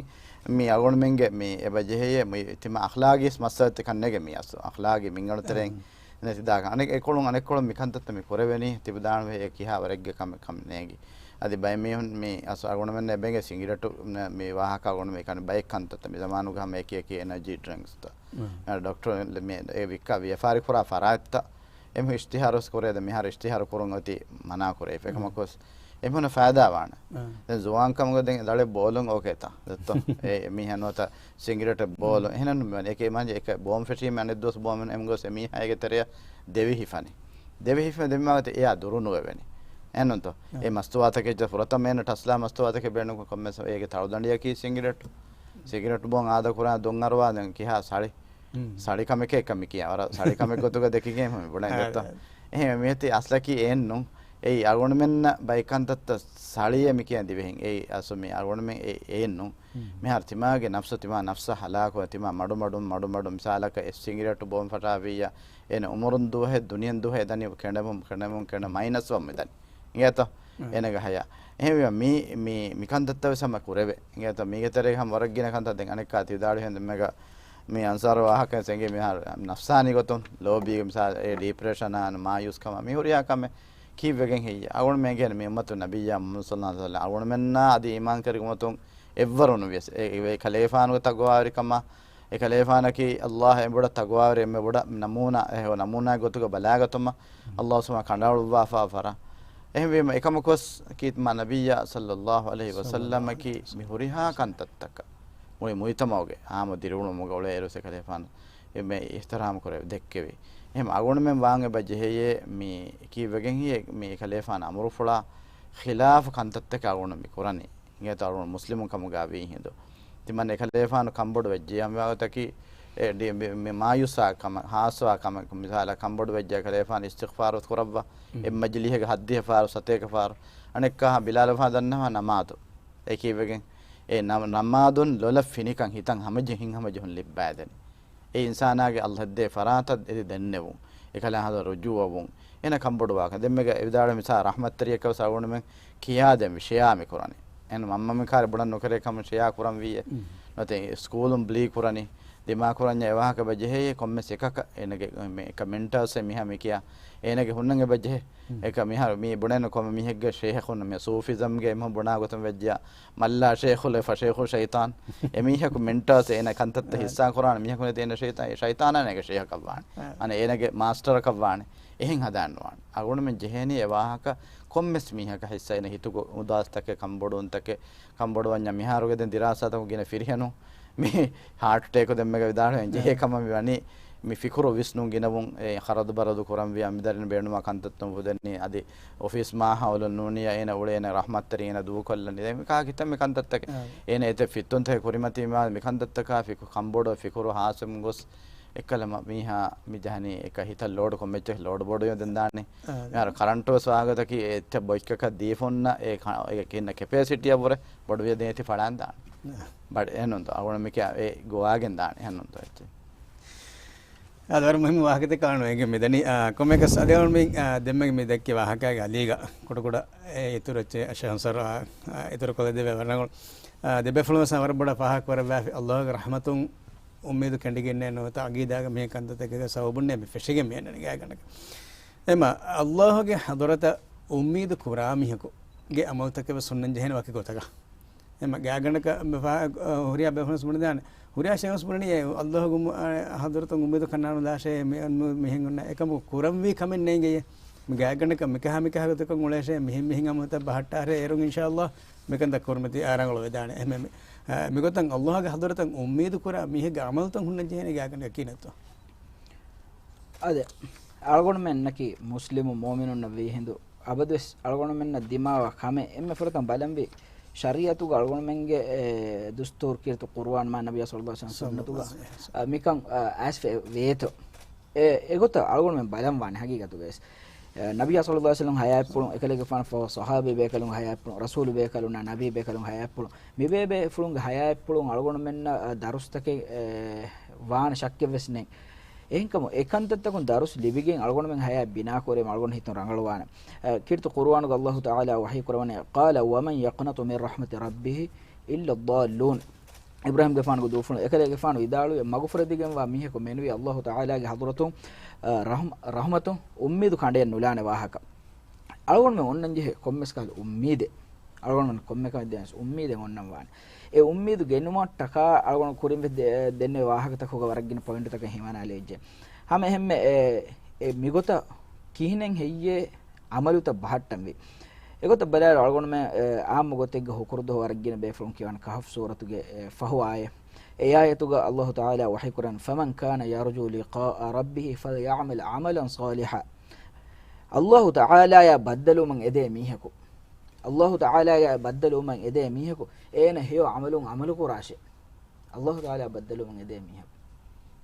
މީ އަޅުގަނޑުމެންގެ މީ އެބަ ޖެހޭ މުޖް-، ތިމާ އަޚްލާގީ މައްސަލަތަކަށް ނެގެ މީ އަސް އަޚްލާގީ މިންގަނޑު ތެރެއިން ނެތިދާކަށް. އަނެއް އެކޮޅުން އަނެއްކޮޅުން މިކަންތައްތައް މި ކުރެވެނީ ތިބުދާންވެ އެ ކިހާ ވަރެއްގެ ކަމެއް ކަމެއް ނޭނގި. އަދި ބައެއް މީހުން މީ އަސް އަޅުގަނޑުމެންނަށް އެބެނގެ ސިނގިރޭޓު މި ވާހަކަ އަޅުގަނޑު މި ކަން ބައެއް ކަންތައްތައް މި ޒަމާނުގަ ހަމަ އެކި އެކި އެނަޖީ ޑްރިންކްސްތައް. އަ، ޑޮކްޓަރު މި އެ ވިއްކާ ވިޔަފާރި ކުރާ ފަރާތްތައް އެމް އިޝްތިހާރު ކުރޭ ދެ މިހާރު އިޝްތިހާރު ކުރުން އޮތީ މަނާ ކުރެވިފަ. އެކަމަކުސް އެމީހުން ފައިދާ ވާނެ. ދެން ޒުވާންކަމުގަ ދެން ދަޅެއް ބޯލުން އޯކޭތަ؟ ދެއްތޯ؟ އެ މީހާ ނުވަތަ ސިނގިރޭޓެއް ބޯލުން. އެހެން ނޫން އެކޭ މަންޖެ އެކަ ބޯމް ފެށީމަ އަނެއް ދުވަސް ބޯމެއް އެމް ގޮސް އެ މީހާ އޭގެ ތެރެޔަށް ދެވި ހިފަނީ. ދެވި ހިފެ ދެމީމާ އޮތީ އެޔާ ދުރު ނުވެވެނީ. އެހެންނޫންތޯ؟ އެ މަސްތުވާތަކެއް ފުރަތަމަ އޭނަ ޓަސްލާ މަސްތުވާތަކެއް ބޭނުން ކޮންމެސް އޭގެ ތަޅުދަނޑިއަކީ ސިނގިރޭޓު. ސިނގިރޭޓު ބޯން އާދަ ކުރާ ދޮން އަރުވާ ދެން ކިހާ ސަޅި. ސަޅި ކަމެކޭ އެކަ މި ކިޔާ. ވަރަށް ސަޅި ކަމެއް ގޮތުގަ ދެކިގެން މި ބުނެ އާ، ދެއްތޯ؟ އާ. އެހެން މިއޮތީ އަސްލަކީ އެއެއްނު. އެއީ އަޅުގަނޑުމެންނަށް ބައިކަންތައްތައް ސަޅިއެއް މި ކިޔަން ދިވެހިން. އެއީ އަސްލު މި އަޅުގަނޑުމެން އެ، އެއެއްނު. މިހާރު ތިމާގެ ނަފްސު ތިމާ ނަފްސަށް ހަލާކު ތިމާ މަޑު މަޑުން މަޑު މަޑުން މިސާލަކަށް އެ ސިނގިރޭޓު ބޯން ފަށާފިއްޔާ އޭނަ އުމުރުން ދުވަހެއް ދުނިޔެން ދުވަހެއް ދަނީ ކެނޑެމުން ކެނޑެމުން ކެނޑެ މައިނަސް ވަމު ދަނީ. އިނގޭތޯ؟ އެނަގަ ހަޔާ. އެހެންވީމަ މި، މި، މިކަންތައްތައް ވެސް ހަމަ ކުރެވޭ. އިނގޭތޯ؟ މީގެ ތެރޭގަ ހަމަ ވަރަށް ގިނަ ކަންތައް ދެން އަނެއްކާ ތި ވިދާޅުވިހެން ދެންމެގަ މި އަންސާރު ވާހަކަ ސެނގި މިހާރު ނަފްސާނީ ގޮތުން ލޯބީގެ މިސާލް އެ ޑިޕްރެޝަނާ މާޔޫސްކަމާ މި ހުރިހާ ކަމެއް ކީއްވެގެން ހެއްޔޭ؟ އަޅުގަނޑުމެން އެނގޭނެ މި އުއްމަތު ނަބިއްޔާ މުޙައްމަދު ޞައްލަﷲ ޢަލައިހި ވަސައްލަމަ އަޅުގަނޑުމެންނާ އަދި އީމާންކެރި އުއްމަތުން އެއްވަރު ނުވިޔަސް އެ، އެ ކަލޭފާނުގެ ތަޤްވާވެރިކަމާ، އެ ކަލޭފާނަކީ ﷲ އަށް އެނބުރި ތަޤްވާވެރި އެންމެ ބޮޑަށް ނަމޫނާ، އެ ނަމޫނާ ގޮތުގަ ބަލާގަތުމަށް ﷲ ސުބްޙާނަހޫ ކަނޑައަޅުއްވާފަ ފަރާ. އެހެންވީމަ އެކަމަކުވެސް ކީ މާ ނަބިއްޔާ ޞައްލަﷲ ޢަލައިހި ވަސައްލަމަކީ މި ހުރިހާ ކަންތައްތަކަށް މުޅި މުޖްތަމަޢުގެ ޢާއްމު ދިރިއުޅުމުގަ އުޅޭއިރު އެކަލޭފާނު އެ މެ އިޙްތިރާމް ކުރެ ދެއްކެވި. އެހެން އަޅުގަނޑުމެން ވާން އެބަ ޖެހެޔޭ މި ކީއްވެގެން ހިޔޭ މި ކަލޭފާނު އަމުރުފުޅާ ޚިލާފު ކަންތައްތަކެއް އަޅުގަނޑު މި ކުރަނީ. އިނގޭތޯ އަޅުގަނޑު މުސްލިމުން ކަމުގަ ވީ ހިނދު. ތިމަން އެކަލޭފާނު ކަންބޮޑު ވެއްޖެ ހަމަވާގޮތަކީ އެ ޑި-، މި، މި މާޔޫސާ ކަމަށް، ހާސްވާ ކަމަށް މިސާލަށް ކަންބޮޑު ވެއްޖެ ކަލޭފާނު އިސްތިޣްފާރު ކުރައްވާ، އެއް މަޖިލީހެއްގަ ހައްދިހަ ފާރު، ސަތޭކަ ފާރު. އަނެއްކާ ބިލާލު ފާ ދަންނަވާ ނަމާދު. އެ ކީއްވެގެން؟ އެ ނަ-، ނަމާދުން ލޮލަށް ފިނިކަން ހިތަށް ހަމަޖެހިން ހަމަޖެހުން ލިއްބައިދެނީ. އެ އިންސާނާގެ އަލްލަހަށްދޭ ފަރާތަށް އެދި ދެންނެވުން. އެކަލާ ހަދަ ރުޖޫޢަވުން. އޭނަ ކަންބޮޑުވާކަން. ދެންމެގަ އެ ވިދާޅުވި މިސާ ރަޙްމަތްތެރިޔަކަށް ވެސް އަޅުގަނޑުމެން ކިޔާދެން ޝެއާ މި ކުރަނީ. އެން މަންމަ މި ކާރި ބުނަން ނުކެރޭ ކަމަށް ޝެއާ ކުރަން ވީއޭ. ނުވަތަ ސްކޫލުން ބްލީ ކުރަނީ. ދިމާ ކުރަންޏާ އެ ވާހަކަ ބަ ޖެހޭ ކޮންމެސް އެކަކަށް އޭނަގެ މެ-، އެކަ މެންޓާސް އެ މިހާ މި ކިޔާ. އޭނަގެ ހުންނަން އެބަ ޖެހޭ. އެކަ މިހާރު މީ ބުނެން ކޮންމެ މީހެއްގެ ޝޭހަކުން މި ސޫފިޒަމްގެ އެމަ ބުނާ ގޮތުން ވެއްޖިޔާ. މައްލާ ޝޭޚުލް ފަޝޭޚު ޝައިޠާން. އެމީހަކު މެންޓާސް އޭނަ ކަންތައްތައް ހިއްސާ ކުރާނެ މީހަކު ނެތި އޭނަ ޝައިޠާ-، ޝައިޠާނާ އޭނަގެ ޝޭހަކަށް ވާނެ. އަނެ އޭނަގެ މާސްޓަރަކަށް ވާނެ. އެހެން ހަދާން ނުވާނެ. އަޅުގަނޑުމެން ޖެހޭނީ އެ ވާހަކަ ކޮންމެސް މީހަކަށް ހިއްސާ އޭނަ ހިތުގަ އުދާސްތަކެއް ކަންބޮޑުވުންތަކެއް ކަންބޮޑުވަންޏާ މިހާރުގެ ދެން ދިރާސާތަކުން ގިނަ ފިރިހެނު މި ހާޓް އެޓޭކު ދެންމެގަ ވިދާޅުވެ ޖެހޭ ކަމަށް މި ވަނީ މި ފިކުރު ވިސްނުން ގިނަވުން އެ ޚަރަދު ބަރަދު ކުރަންވިޔާ މިދަރިން ބޭނުމާ ކަންތައްތައް ނުފުދެނީ އަދި އޮފީސް މާހައުލު ނޫނިޔާ އޭނަ އުޅޭނެ ރަޙްމަތްތެރި އޭނަ ދޫކޮށްލަނީ ދެން މި ކާކިތައް މި ކަންތައްތަކެއް. އޭނަ އެތެއް ފިއްތުންތަކެއް ކުރިމަތީ މާ މި ކަންތައްތަކާ ފިކު ކަންބޮޑު ފިކުރު ހާސިމް ގޮސް އެއްކަލަމަ މީހާ މި ޖަހަނީ އެކަ ހިތަށް ލޯޑު ކޮންމެއްޗެއް ލޯޑު ބޮޑުވި ދެން ދާނީ. މިހާރު ކަރަންޓު ވެސް ވާގޮތަކީ އެއްޗެއް ބޮއްޗަކަށް ދީފަ ހުންނަ އެ ކަ-، އެ ކިންނަ ކެޕޭސިޓީއަށްވުރެ ބޮޑުވި ދޭތި ފަޅާން ދާނީ. ބަޑް އެހެންނުންތޯ އަޅުގަނޑު މިކިޔާ އެ ގޮވާގެން ދާނީ އެހެންނުންތޯ އެއްޗެއް. އާދެ ވަރަށް މުހިއްމު ވާހަކަތަކެއް އަޅުގަނޑު އެނގެ މިދަނީ. އާ، ކޮންމެއަކަސް އަދި އަޅުގަނޑު މި، އާ، ދެންމެ މި ދެއްކި ވާހަކައިގެ އަލީގަ ކުޑަކުޑަ އެ އިތުރު އެއްޗެއް ޝޭޚް އަންސާރު، އާ، އާ، އިތުރު ކޮށްލަދެވޭ ވަރަށް ރަނގަޅު. އާ، ދެބޭފުޅުން ވެސް ވަރަށް ބޮޑަށް ފާހަގަ ކުރައްވާފި އަލްލާހުގެ ރަޙްމަތުން އުއްމީދު ކެނޑިގެންނޭ ނުވަތަ އަގީދާގެ މިހެން ކަންތައްތަކެއްގެ ސަބަބުންނޭ މި ފެށިގެން މި އެންނަނީ ގާތްގަނޑަކަށް. އެމަ އަލްލާހުގެ ޙަޟްރަތަށް އުއްމީދު ކުރާ މީހަކުގެ ޢަމަލުތަކެއް ވެސް ހުންނަން ޖެހޭނެ ވަކި ގޮތަކަށް. އެމަ ގާތްގަނޑަކަށް މި ފާ-، އަ، ހުރިހާ ބޭފުޅުން ވެސް ބުނެދާނެ. ހުރިހާ ޝޭޚުން ވެސް ބުނެނީ އެ އަލްލާހުގެ މު-، އަ، ޙަޟްރަތުން އުއްމީދު ކަންނާނުލާށޭ މި-، މި-، މިހެން ހުންނަ އެކަމަކު ކުރަންވީ ކަމެއް ނޭނގެޔޭ. މި ގާތްގަނޑަކަށް މިކަހާ މިކަހާ ގޮތަކަށް އުޅޭށޭ މިހެން މިހެން ޢަމަލުތައް ބަހައްޓާށޭ އޭރުން އިންޝާއަލްލާހް މިކަންތައް ކުރިމަތީ އާ ރަނގަޅު ވެދާނެ. އެހެންމެ މި-، އަ، މިގޮތަށް އަލްލާހުގެ ޙަޟްރަތަށް އުއްމީދު ކުރާ މީހެއްގެ ޢަމަލުތައް ހުންނަން ޖެހޭނެ ގާތްގަނޑަކަށް ކީނަތޯ؟ އާދެ، އަޅުގަނޑުމެންނަކީ މުސްލިމު މުއުމިނުންނަށް ވީ ހިނދު، އަބަދުވެސް އަޅުގަނޑުމެންނަށް ދިމާވާ ކަމެއް އެންމެ ފުރަތަމަ ބަލަންވީ ޝަރީޢަތުގަ އަޅުގަނޑުމެންގެ، އެ، ދުސްތޫރު ކީރިތި ޤުރުއާން މާ ނަބިއްޔާ ޞައްލައްލާހު ޢަލައިހި ވަސައްލަމް ސުންނަތުގަ، އަ، މިކަން، އަ، އައިސް ވޭތޯ. އެ، އެގޮތަށް އަޅުގަނޑުމެން ބަލަން ވާނެ ހަގީގަތުގައި ވެސް. އެ، ނަބިއްޔާ ޞައްލައްލާހު ޢަލައިހި ވަސައްލަމް ޙަޔާތްޕުޅުން، އެކަލޭގެފާނު ޞަޙާބީ ބޭކަލުން ޙަޔާތްޕުޅުން، ރަސޫލު ބޭކަލުންނާ ނަބީ ބޭކަލުން ޙަޔާތްޕުޅުން، މިބޭބޭފުޅުންގެ ޙަޔާތްޕުޅުން އަޅުގަނޑުމެންނަށް، އަ، ދަރުސްތަކެއް، އެ، ވާނެ ޝައްކެއް ވެސް ނެތް. އެހެންކަމުން އެކަންތައްތަކުން ދަރުސް ލިބިގެން އަޅުގަނޑުމެން ހަޔާތް ބިނާކުރީމަ އަޅުގަނޑު ހިތުން ރަނގަޅުވާނެ. އަ، ކީރިތި ޤުރުއާނުގަ ﷲ ތަޢާލާ ވަޙީކުރައްވަނީ، قَالَ وَمَنْ يَقْنَطُ مِنْ رَحْمَةِ رَبِّهِ إِلَّا الضَّالُّونَ. އިބްރާހީމްގެފާނުގެ ދޫފުޅުން އެކަލޭގެފާނު ވިދާޅުވި، މަގުފުރެދިގެންވާ މީހަކު މެނުވީ ﷲ ތަޢާލާގެ ޙަޟްރަތުން، އަ، ރަޙްމަ-، ރަޙްމަތުން އުއްމީދު ކަނޑައެއް ނުލާނެ ވާހަކަ. އަޅުގަނޑުމެން އޮންނަންޖެހޭ ކޮންމެސް ކަހަލަ އުއްމީދެއް. އަޅުގަނޑުމެން ކޮންމެ ކަމެއް ދޭނަސް އުއްމީދެއް އޮންނަން ވާނެ. އެ އުއްމީދު ގެންނުމަށްޓަކާ އަޅުގަނޑު ކުރިން ވެސް ދެ-، ދެންނެވި ވާހަކަތަކުގަ ވަރަށް ގިނަ ޕޮއިންޓުތަކެއް ހިމަނާލެވިއްޖެ. ހަމަ އެހެންމެ އެ، އެ މިގޮތަށް ކިހިނެއް ހެއްޔޭ ޢަމަލުތައް ބަހައްޓަންވީ؟ އެގޮތަށް ބަލާއިރު އަޅުގަނޑުމެން، އެ، އާއްމު ގޮތެއްގަ ހުކުރުދުވަހު ވަރަށް ގިނަ ބޭފުޅުން ކިޔަވާނެ ކަހަފް ސޫރަތުގެ، އެ، ފަހު އާޔަތް. އެ އާޔަތުގަ ﷲ ތަޢާލާ ވަޙީކުރަން، فَمَنْ كَانَ يَرْجُو لِقَاءَ رَبِّهِ فَلْيَعْمَلْ عَمَلًا صَالِحًا. ﷲ ތަޢާލާޔާ ބައްދަލުވުމަށް އެދޭ މީހަކު، ﷲ ތަޢާލާޔާ ބައްދަލުވުމަށް އެދޭ މީހަކު، އޭނަ ހެޔޮ ޢަމަލުން ޢަމަލު ކުރާށޭ. ﷲ ތަޢާލާ ބައްދަލުވުމަށް އެދޭ މީހަކު.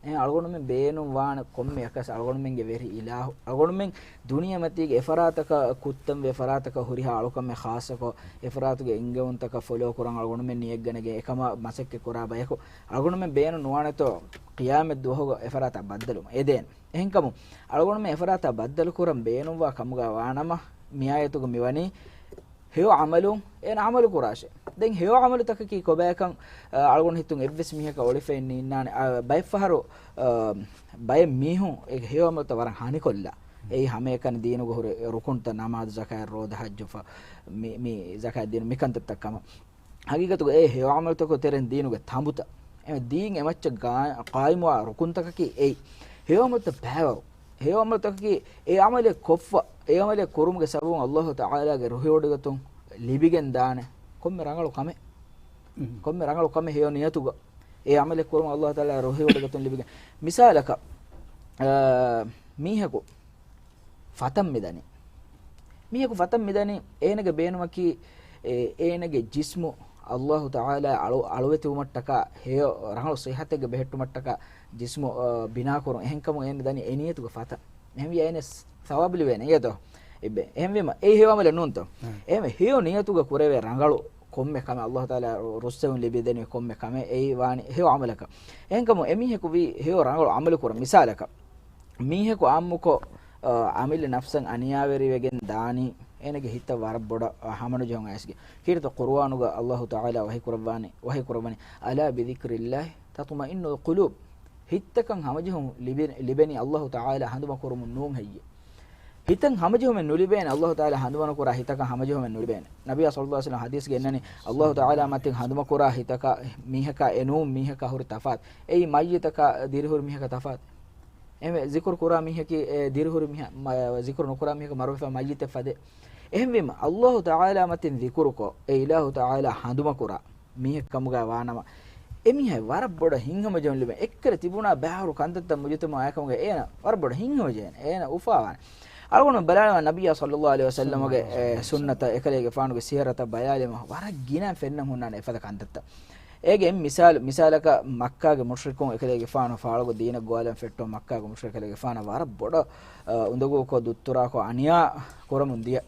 އެހެން އަޅުގަނޑުމެން ބޭނުން ވާނެ ކޮންމެއަކަސް އަޅުގަނޑުމެންގެ ވެރި އިލާހު. އަޅުގަނޑުމެން ދުނިޔެމަތީގެ އެފަރާތަކަށް ކުއްތަންވެ، އެފަރާތަކަށް ހުރިހާ އަޅުކަމެއް ޚާއްޞަކޮށް، އެފަރާތުގެ އެންގެވުންތަކަށް ފޮލޯ ކުރަން އަޅުގަނޑުމެން ނިޔަތްގަނެގެން އެކަމަށް މަސައްކަތް ކުރާ ބަޔަކު، އަޅުގަނޑުމެން ބޭނުން ނުވާނެތޯ ޤިޔާމަތް ދުވަހުގަ އެފަރާތަށް ބައްދަލުވުމަށް އެދޭން. އެހެންކަމުން އަޅުގަނޑުމެން އެފަރާތަށް ބައްދަލުކުރަން ބޭނުންވާ ކަމުގަ ވާނަމަ، މިއާޔަތުގަ މިވަނީ ހެޔޮ ޢަމަލުން އޭނަ ޢަމަލު ކުރާށޭ. ދެން ހެޔޮ ޢަމަލުތަކަކީ ކޮބާކަން، އަ، އަޅުގަނޑު ހިތުން އެއްވެސް މީހަކަށް އޮޅިފައެއް ނީންނާނެ. އަ، ބައެއްފަހަރު، އަ، ބައެއް މީހުން އެ ހެޔޮ ޢަމަލުތައް ވަރަށް ހަނިކޮށްލާ. އެއީ ހަމައެކަނި ދީނުގަ ހުރި ރުކުންތައް، ނަމާދު، ޒަކާތް، ރޯދަ، ޙައްޖު، މި، މި ޒަކާތް ދީނު މިކަންތައްތައް ކަމަށް. ހަގީގަތުގަ އެ ހެޔޮ ޢަމަލުތަކުގެ ތެރެއިން ދީނުގެ ތަނބުތައް. އެ ދީން އެމައްޗަށް ގާ-، ޤާއިމުވާ ރުކުންތަކަކީ އެއީ. ހެޔޮ ޢަމަލުތައް ބައިވަރު. ހެޔޮ ޢަމަލުތަކަކީ އެ ޢަމަލެއް ކޮށްފަ، އެ ޢަމަލެއް ކުރުމުގެ ސަބަބުން ﷲ ތަޢާލާގެ ރުހިވޮޑިގަތުން ލިބިގެން ދާނެ ކޮންމެ ރަނގަޅު ކަމެއް. ކޮންމެ ރަނގަޅު ކަމެއް ހެޔޮ ނިޔަތުގަ އެ ޢަމަލެއް ކުރުމުން ﷲ ތަޢާލާ ރުހިވޮޑިގަތުން ލިބިގެން. މިސާލަކަށް، އާ، މީހަކު ފަތަން މިދަނީ. މީހަކު ފަތަން މިދަނީ، އޭނަގެ ބޭނުމަކީ، އޭ، އޭނަގެ ޖިސްމު ﷲ ތަޢާލާ އަޅު-، އަޅުވެތިވުމަށްޓަކާ، ހެޔޮ ރަނގަޅު ޞިއްޙަތެއްގެ ބެހެއްޓުމަށްޓަކާ ޖިސްމު، އާ، ބިނާކުރުން. އެހެންކަމުން އޭނަ ދަނީ އެ ނިޔަތުގެ ފަތަން. އެހެންވިޔާ އޭނަ ސް-، ސަވާބު ލިބޭނެ އިނގޭތޯ؟ އެއްބެ-، އެހެންވީމަ، އެއީ ހެޔޮ ޢަމަލެއް ނޫންތޯ؟ އެހެންވެ، ހެޔޮ ނިޔަތުގަ ކުރެވޭ ރަނގަޅު ކޮންމެ ކަމެއް، ﷲ ތަޢާލާ ރުއްސެވުން ލިބިދެނީ ކޮންމެ ކަމެއް، އެއީ ވާނީ ހެޔޮ ޢަމަލަކަށް. އެހެންކަމުން އެމީހަކު ވީ ހެޔޮ ރަނގަޅު ޢަމަލު ކުރަން. މިސާލަކަށް، މީހަކު ޢާއްމުކޮށް، އަ، އަމިއްލަ ނަފްސަށް އަނިޔާވެރިވެގެން ދާނީ، އޭނަގެ ހިތަށް ވަރަށް ބޮޑަށް، އަ، ހަމަނުޖެހުން އައިސްގެން. ކީރިތި ޤުރުއާނުގަ ﷲ ތަޢާލާ ވަޙީކުރައްވާނެ، ވަޙީކުރައްވަނީ، أَلَا بِذِكْرِ اللَّهِ تَطْمَئِنُّ الْقُلُوبُ. ހިތްތަކަށް ހަމަޖެހުން ލިބެ-، ލިބެނީ ﷲ ތަޢާލާ ހަނދުމަކުރުމުން ނޫން ހެއްޔޭ؟ ހިތަށް ހަމަޖެހުމެއް ނުލިބޭނެ ﷲ ތަޢާލާ ހަނދުމަނުކުރާ ހިތަކަށް ހަމަޖެހުމެއް ނުލިބޭނެ. ނަބިއްޔާ ޞައްލަﷲު ޢަލައިހި ވަސައްލަމަ ޙަދީޘްގަ އިންނަނީ، ﷲ ތަޢާލާ މަތިން ހަނދުމަކުރާ ހިތަކާ މީހަކާ އެނޫން މީހަކާ ހުރި ތަފާތު. އެއީ މައްޔިތަކާ ދިރިހުރި މީހަކާ ތަފާތު. އެހެންވެ، ޒިކުރު ކުރާ މީހަކީ، އެ، ދިރިހުރި މީހާ، މަ-، ޒިކުރު ނުކުރާ މީހަކަށް މަރުވެފަ މައްޔިތެއް ފަދަ. އެހެންވީމަ، ﷲ ތަޢާލާ މަތިން ޒިކުރުކޮށް، އެ އިލާހު ތަޢާލާ ހަނދުމަކުރާ މީހެއް ކަމުގައި ވާނަމަ، އެމީހާ ވަރަށް ބޮޑަށް ހިތްހަމަޖެހުން ލިބޭ. އެއްކަލަ ތިބުނާ ބައިވަރު ކަންތައްތައް މުޖުތަމަޢު އާކަމުގައި އޭނަ ވަރަށް ބޮޑަށް ހިތްހަމަޖެހޭނެ. އޭނަ އުފާވާނެ. އަޅުގަނޑު ބަލާނަމަ، ނަބިއްޔާ ޞައްލަﷲު ޢަލައިހި ވަސައްލަމަގެ، އެ، ސުންނަތަށް، އެކަލޭގެފާނުގެ ސިޔަރަތަށް ބަލާލީމަ، ވަރަށް ގިނަ ފެންނަން ހުންނާނެ އެފަދަ ކަންތައްތައް. އޭގެ އެއް މިސާލު، މިސާލަކަށް މައްކާގެ މުޝްރިކުން އެކަލޭގެފާނު ފާޅުގަ ދީނަށް ގޮވާލަން ފެއްޓުން މައްކާގެ މުޝްރިކު އެކަލޭގެފާނަށް ވަރަށް ބޮޑަށް، އަ، އުނދަގޫކޮށް ދުއްތުރާކޮށް އަނިޔާ ކުރަމުން ދިޔަ.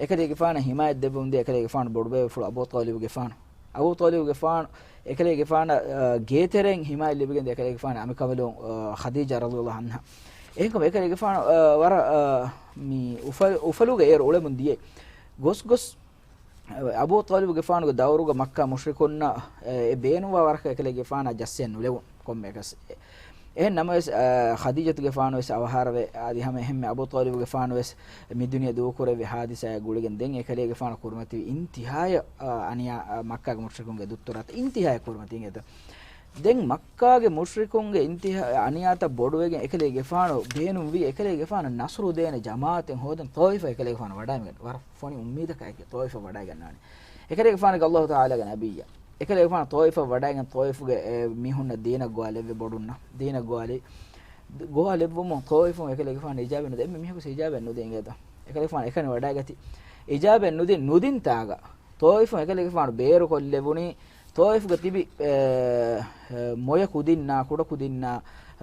އެކަލޭގެފާނަށް ހިމާޔަތް ދެއްވަމުން ދިޔަ އެކަލޭގެފާނު ބޮޑުބޭފުޅު އަބޫ ޠާލިބުގެފާނު. އަބޫ ޠާލިބުގެފާނު އެކަލޭގެފާނަށް، އަ، ގޭތެރެއިން ހިމާޔަތް ލިބިގެން ދިޔަ އެކަލޭގެފާނަށް އަނބިކަނބަލުން، އަ، ޚަދީޖާ ރަޟިޔަﷲު ޢަންހާ. އެހެންކަމުން އެކަލޭގެފާނު، އަ، ވަރަށް، އަ، މި އުފަ-، އުފަލުގެ އޭރު އުޅެމުން ދިޔަ. ގޮސް ގޮސް އަބޫ ޠާލިބުގެފާނުގެ ދައުރުގަ މައްކާ މުޝްރިކުންނަށް އެ ބޭނުންވާ ވަރަކަށް އެކަލޭގެފާނަށް ޖައްސައެއް ނުލެވުނު ކޮންމެއަކަސް. އެހެން ނަމަވެސް، އަ، ޚަދީޖަތުގެފާނު ވެސް އަވަހާރަވެ، އަދި ހަމަ އެހެންމެ އަބޫ ޠާލިބުގެފާނު ވެސް މި ދުނިޔެ ދޫކުރެއްވި ޙާދިސާއާ ގުޅިގެން ދެން އެކަލޭގެފާނު ކުރިމަތިވި އިންތިހާޔަށް، އަ، އަނިޔާ، އަ، މައްކާގެ މުޝްރިކުންގެ ދުއްތުރާތައް އިންތިހާޔަށް ކުރިމަތިވި އިނގޭތޯ. ދެން މައްކާގެ މުޝްރިކުންގެ އިންތިހާ-، އަނިޔާތައް ބޮޑުވެގެން އެކަލޭގެފާނު ބޭނުންވީ އެކަލޭގެފާނަށް ނަޞްރު ދޭނެ ޖަމާޢަތެއް ހޯދަން ޠާއިފަށް އެކަލޭގެފާނު ވަޑައިގެން ވަރަށް ފޮނި އުއްމީދަކާ އެކަ ޠާއިފަށް ވަޑައިގަންނާނެ. އެކަލޭގެފާނަކީ ﷲ ތަޢާލާގެ ނަބިއްޔާ. އެކަލޭގެފާނު ޠާއިފަށް ވަޑައިގެން ޠާއިފުގެ އެ މީހުންނަށް ދީނަށް ގޮވާލެއްވި ބޮޑުންނަށް. ދީނަށް ގޮވާލި-، ދު-، ގޮވާލެއްވުމުން ޠާއިފުން އެކަލޭގެފާނު އިޖާބަ ނުދޭ. އެންމެ މީހަކު އިޖާބަ ނުދޭ އިނގޭތަ؟ އެކަލޭގެފާނު އެކަނި ވަޑައިގަތީ. އިޖާބަ ނުދި-، ނުދިން ތާގަ ޠާއިފުން އެކަލޭގެފާނު ބޭރުކޮށްލެވުނީ، ޠާއިފުގަ ތިބި، އެ، އެ، މޮޔަ ކުދިންނާ، ކުޑަ ކުދިންނާ،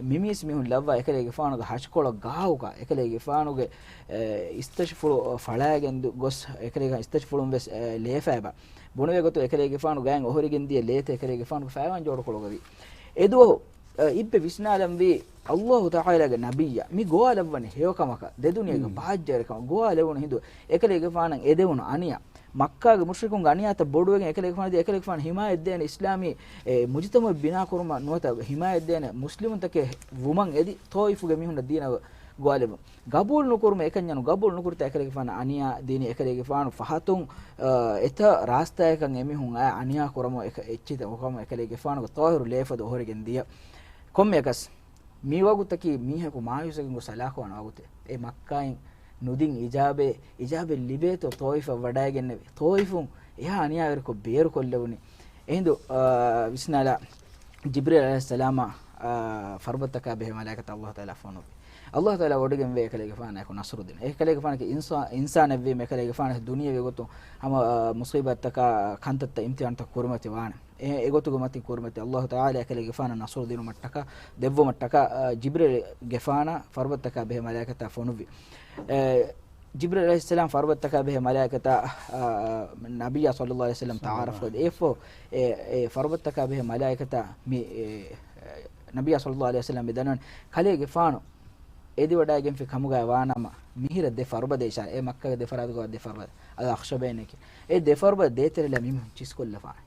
މިމީސް މީހުން ލައްވާ އެކަލޭގެފާނުގެ ހަށިކޮޅަށް ގާވުކާ، އެކަލޭގެފާނުގެ، އެ، އިސްތަށިފުޅު ފަޅާގެން ދު-، ގޮސް، އެކަލޭގެ އިސްތަށިފުޅުން ވެސް، އެ، ލޭފައިބާ. ބުނެވޭ ގޮތުން އެކަލޭގެފާނު ގާތް އޮހޮރިގެން ދިޔަ ލޭތައް އެކަލޭގެފާނުގެ ފައިވަން ޖޯޑުކޮޅުގަ ވި. އެދުވަހު އިއްބެ ވިސްނާލަންވީ، ﷲ ތަޢާލާގެ ނަބިއްޔާ މި ގޮވާލައްވަނީ ހެޔޮކަމަކަށް، ދެދުނިޔޭގެ ބާއްޖަވެރިކަމަށް ގޮވާލެވުނު ހިނދު، އެކަލޭގެފާނަށް އެދެވުނު އަނިޔާ، މައްކާގެ މުޝްރިކުންގެ އަނިޔާތައް ބޮޑުވެގެން އެކަލޭގެފާނަށް ދިޔަ، އެކަލޭގެފާނު ހިމާޔަތްދޭނެ އިސްލާމީ، އެ، މުޖުތަމަޢު ބިނާކުރުމަށް ނުވަތަ ހިމާޔަތްދޭނެ މުސްލިމުންތަކެއް ވުމަށް އެދި، ޠާއިފުގެ މީހުންނަށް ދީނަށް ގޮވާލެއްވުން. ގަބޫލު ނުކުރުމަށް އެކަންޏަނު ގަބޫލު ނުކުރިތާ އެކަލޭގެފާނަށް އަނިޔާ ދިނީ، އެކަލޭގެފާނު ފަހަތުން، އަ، އެތައް ރާސްތާއަކަށް އެމީހުން އައި އަނިޔާ ކުރަމުން އެކަ-، އެއްޗިތައް އޮކަމުން އެކަލޭގެފާނުގެ ޠާހިރު ލޭފަދަ އޮހޮރިގެން ދިޔަ. ކޮންމެއަކަސް މި ވަގުތަކީ މީހަކު މާޔޫސްވެގެން ގޮސް ހަލާކުވާނެ ވަގުތެއް. އެ މައްކާއިން ނުދިން އިޖާބައެއް، އިޖާބައެއް ލިބޭތޯ ޠާއިފަށް ވަޑައިގެންނެވި. ޠާއިފުން އެހާ އަނިޔާވެރިކޮށް ބޭރުކޮށްލެވުނީ. އެހިނދު، އާ، ވިސްނާލާ، ޖިބްރީލް ޢަލައިހިއްސަލާމާ، އާ، ފަރުބައްތަކާ ބެހޭ މަލާއިކަތަށް ﷲ ތަޢާލާ ފޮނުވި. ﷲ ތަޢާލާ ވޮޑިގެންވޭ އެކަލޭގެފާނާއެކު ނަޞްރު ދިނުން. އެކަލޭގެފާނަކީ އިންސާ-، އިންސާނެއްވީމަ އެކަލޭގެފާނަކީ ދުނިޔެވީ ގޮތުން ހަމަ، އާ، މުޞީބާތްތަކާ ކަންތައްތައް އިމްތިޙާންތައް ކުރިމަތި ވާނެ. އެ، އެގޮތުގެ މަތިން ކުރިމަތި ﷲ ތަޢާލާ އެކަލޭގެފާނަށް ނަޞްރު ދިނުމަށްޓަކާ، ދެއްވުމަށްޓަކާ، އާ، ޖިބްރީލްގެފާނާ ފަރުބައްތަކާ ބެހޭ މަލާއިކަތާ ފޮނުއްވި. އެ، ޖިބްރީލް ޢަލައިހިއްސަލާމް ފަރުބައްތަކާ ބެހޭ މަލާއިކަތާ، އާ، ނަބިއްޔާ ޞައްލައްލާހު ޢަލައިހި ވަސައްލަމް ތަޢާރަފް ކޮށްދޭ. އެއަށްފަހު، އެ، އެ ފަރުބައްތަކާ ބެހޭ މަލާއިކަތާ މި، އެ، ނަބިއްޔާ ޞައްލައްލާހު ޢަލައިހި ވަސައްލަމް މި ދަންނަވަން ކަލޭގެފާނު އެދިވަޑައިގެންފި ކަމުގައި ވާނަމަ، މިހިރަ ދެ ފަރުބަދަ އިޝާރާ، އެ މައްކާގެ ދެ ފަރާތުގަ ދެ ފަރުބަދަ، އަލް އަޚްޝަބައިން އެކި. އެ ދެ ފަރުބަދަ ދޭތެރެލާ މި މީހުން ޗިސްކޮށްލަފާނެ.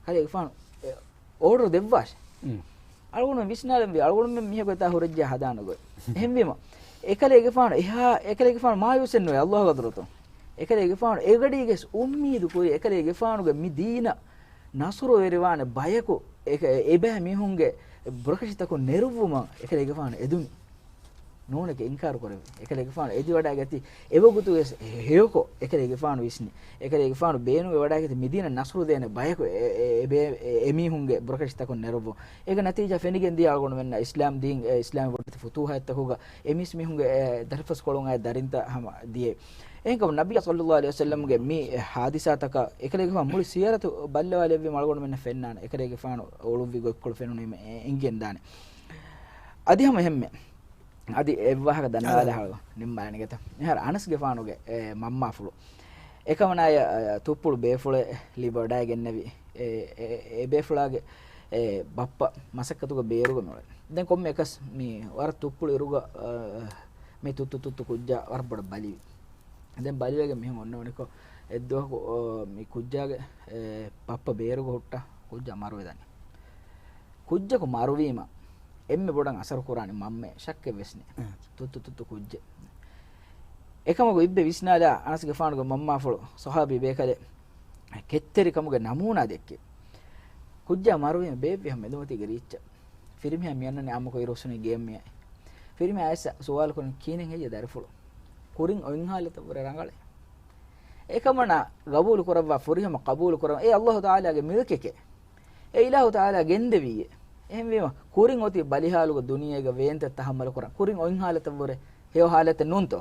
ކަލޭގެފާނު އެ އޯޑަރު ދެއްވާށޭ. މް. އަޅުގަނޑު ވިސްނާލަންވީ، އަޅުގަނޑުމެން މީހަކު އެތާ ހުރެއްޖެ ހަދާނެ ގޮތް. އެހެންވީމަ، އެކަލޭގެފާނު އެހާ، އެކަލޭގެފާނު މާޔޫސެއް ނުވޭ ﷲ ގަދުރަތުން. އެކަލޭގެފާނު އެގަޑީގެސް އުއްމީދު ކުރި، އެކަލޭގެފާނުގެ މި ދީނަށް ނަޞްރުވެރިވާނެ ބަޔަކު، އެ-، އެބައި މީހުންގެ ބުރަކަށިތަކުން ނެރުއްވުމަށް އެކަލޭގެފާނު އެދުނީ. ނޫނެކޭ އިންކާރު ކުރެއްވި. އެކަލޭގެފާނު އެދިވަޑައިގަތީ އެވަގުތުވެސް ހެޔޮކޮށް އެކަލޭގެފާނު ވިސްނި. އެކަލޭގެފާނު ބޭނުންވެވަޑައިގަތީ މިދީނަށް ނަޞްރު ދޭނެ ބަޔަކު އެ، އެ، އެ، އެ، އެ މީހުންގެ ބުރަކަށިތަކުން ނެރުއްވުން. އޭގެ ނަތީޖާ ފެނިގެން ދިޔަ އަޅުގަނޑުމެންނަށް އިސްލާމް ދީން، އެ، އިސްލާމީ ބޮޑެތި ފުތޫޙާތްތަކުގަ އެ މީސް މީހުންގެ، އެ، ދަރިފަސްކޮޅުން އައި ދަރިންތައް ހަމަ ދިޔަ. އެހެންކަމުން ނަބިއްޔާ ޞައްލައްލާހު ޢަލައިހި ވަސައްލަމްގެ މި ހާދިސާތަކަށް އެކަލޭގެފާނު މުޅި ސީރަތު ބައްލަވާލެއްވީމަ އަޅުގަނޑުމެންނަށް ފެންނާނެ. އެކަލޭގެފާނު އުޅުއްވި ގޮތްކޮޅު ފެނުނީމަ އެ-، އެނގިގެންދާނެ. އަދި ހަމަ އެހެންމެ. އަދި އެއްވާހަކަ ދަންނަވާލާ އަދި. ހަޅު ނިންމާލަނީ ގެތަ. އެހާރު އަނަސްގެފާނުގެ، އެ، މަންމާފުޅު. އެކަމަނާޔަށް، އަ، ތުއްޕުޅު ބޭފުޅެއް ލިބިވަޑައިގެންނެވި. އެ، އެ، އެ ބޭފުޅާގެ، އެ، ބައްޕަ މަސައްކަތުގަ ބޭރުގަ މިއުޅެނީ. ދެން ކޮންމެއަކަސް މި ވަރަށް ތުއްޕުޅު އިރުގަ، އަ، މި ތުއްތު ތުއްތު ކުއްޖާ ވަރަށް ބޮޑަށް ބަލިވި. ދެން ބަލިވެގެން މިހެން އޮންނަވަނިކޮށް، އެއްދުވަހަކު، އަ، މި ކުއްޖާގެ، އެ، ބައްޕަ ބޭރުގަ ހުއްޓާ ކުއްޖާ މަރުވެދާނެ. ކުއްޖަކު މަރުވީމަ، އެންމެ ބޮޑަށް އަސަރު ކުރާނީ މަންމައޭ، ޝައްކެއް ވެސް ނެތް. އެ. ތުއްތު ތުއްތު ކުއްޖެއް. އެކަމަކު އިއްބެ ވިސްނާލާ، އަނަސްގެފާނުގެ މަންމާފުޅު ޞަޙާބީ ބޭކަލެއް ކެތްތެރިކަމުގެ ނަމޫނާ ދެއްކި. ކުއްޖާ މަރުވީމަ ބޭއްވި ހަމަ މެދުމަތީގެ ރީއްޗަށް. ފިރިމީހާ މިއަންނަނީ އާއްމުކޮށް އިރުއޮއްސުނީ ގޭން މިއައި. ފިރިމީހާ އައިސް ސުވާލު ކުރަނީ ކިހިނެއް ހެއްޔޭ ދަރިފުޅު؟ ކުރިން އޮތް ހާލަތަށްވުރެ ރަނގަޅޭ. އެކަމަނާ ގަބޫލު ކުރައްވާ ފުރިހަމަ ޤަބޫލު ކުރަން އެ ﷲ ތަޢާލާގެ މިލްކެކޭ. އެ އިލާހު ތަޢާލާ ގެންދެވީއޭ. އެހެންވީމަ، ކުރިން އޮތީ ބަލިހާލުގަ ދުނިޔޭގަ ވޭންތައް ތަޙައްމަލު ކުރަން. ކުރިން އޮތް ހާލަތަށްވުރެ ހެޔޮ ހާލަތެއް ނޫންތޯ؟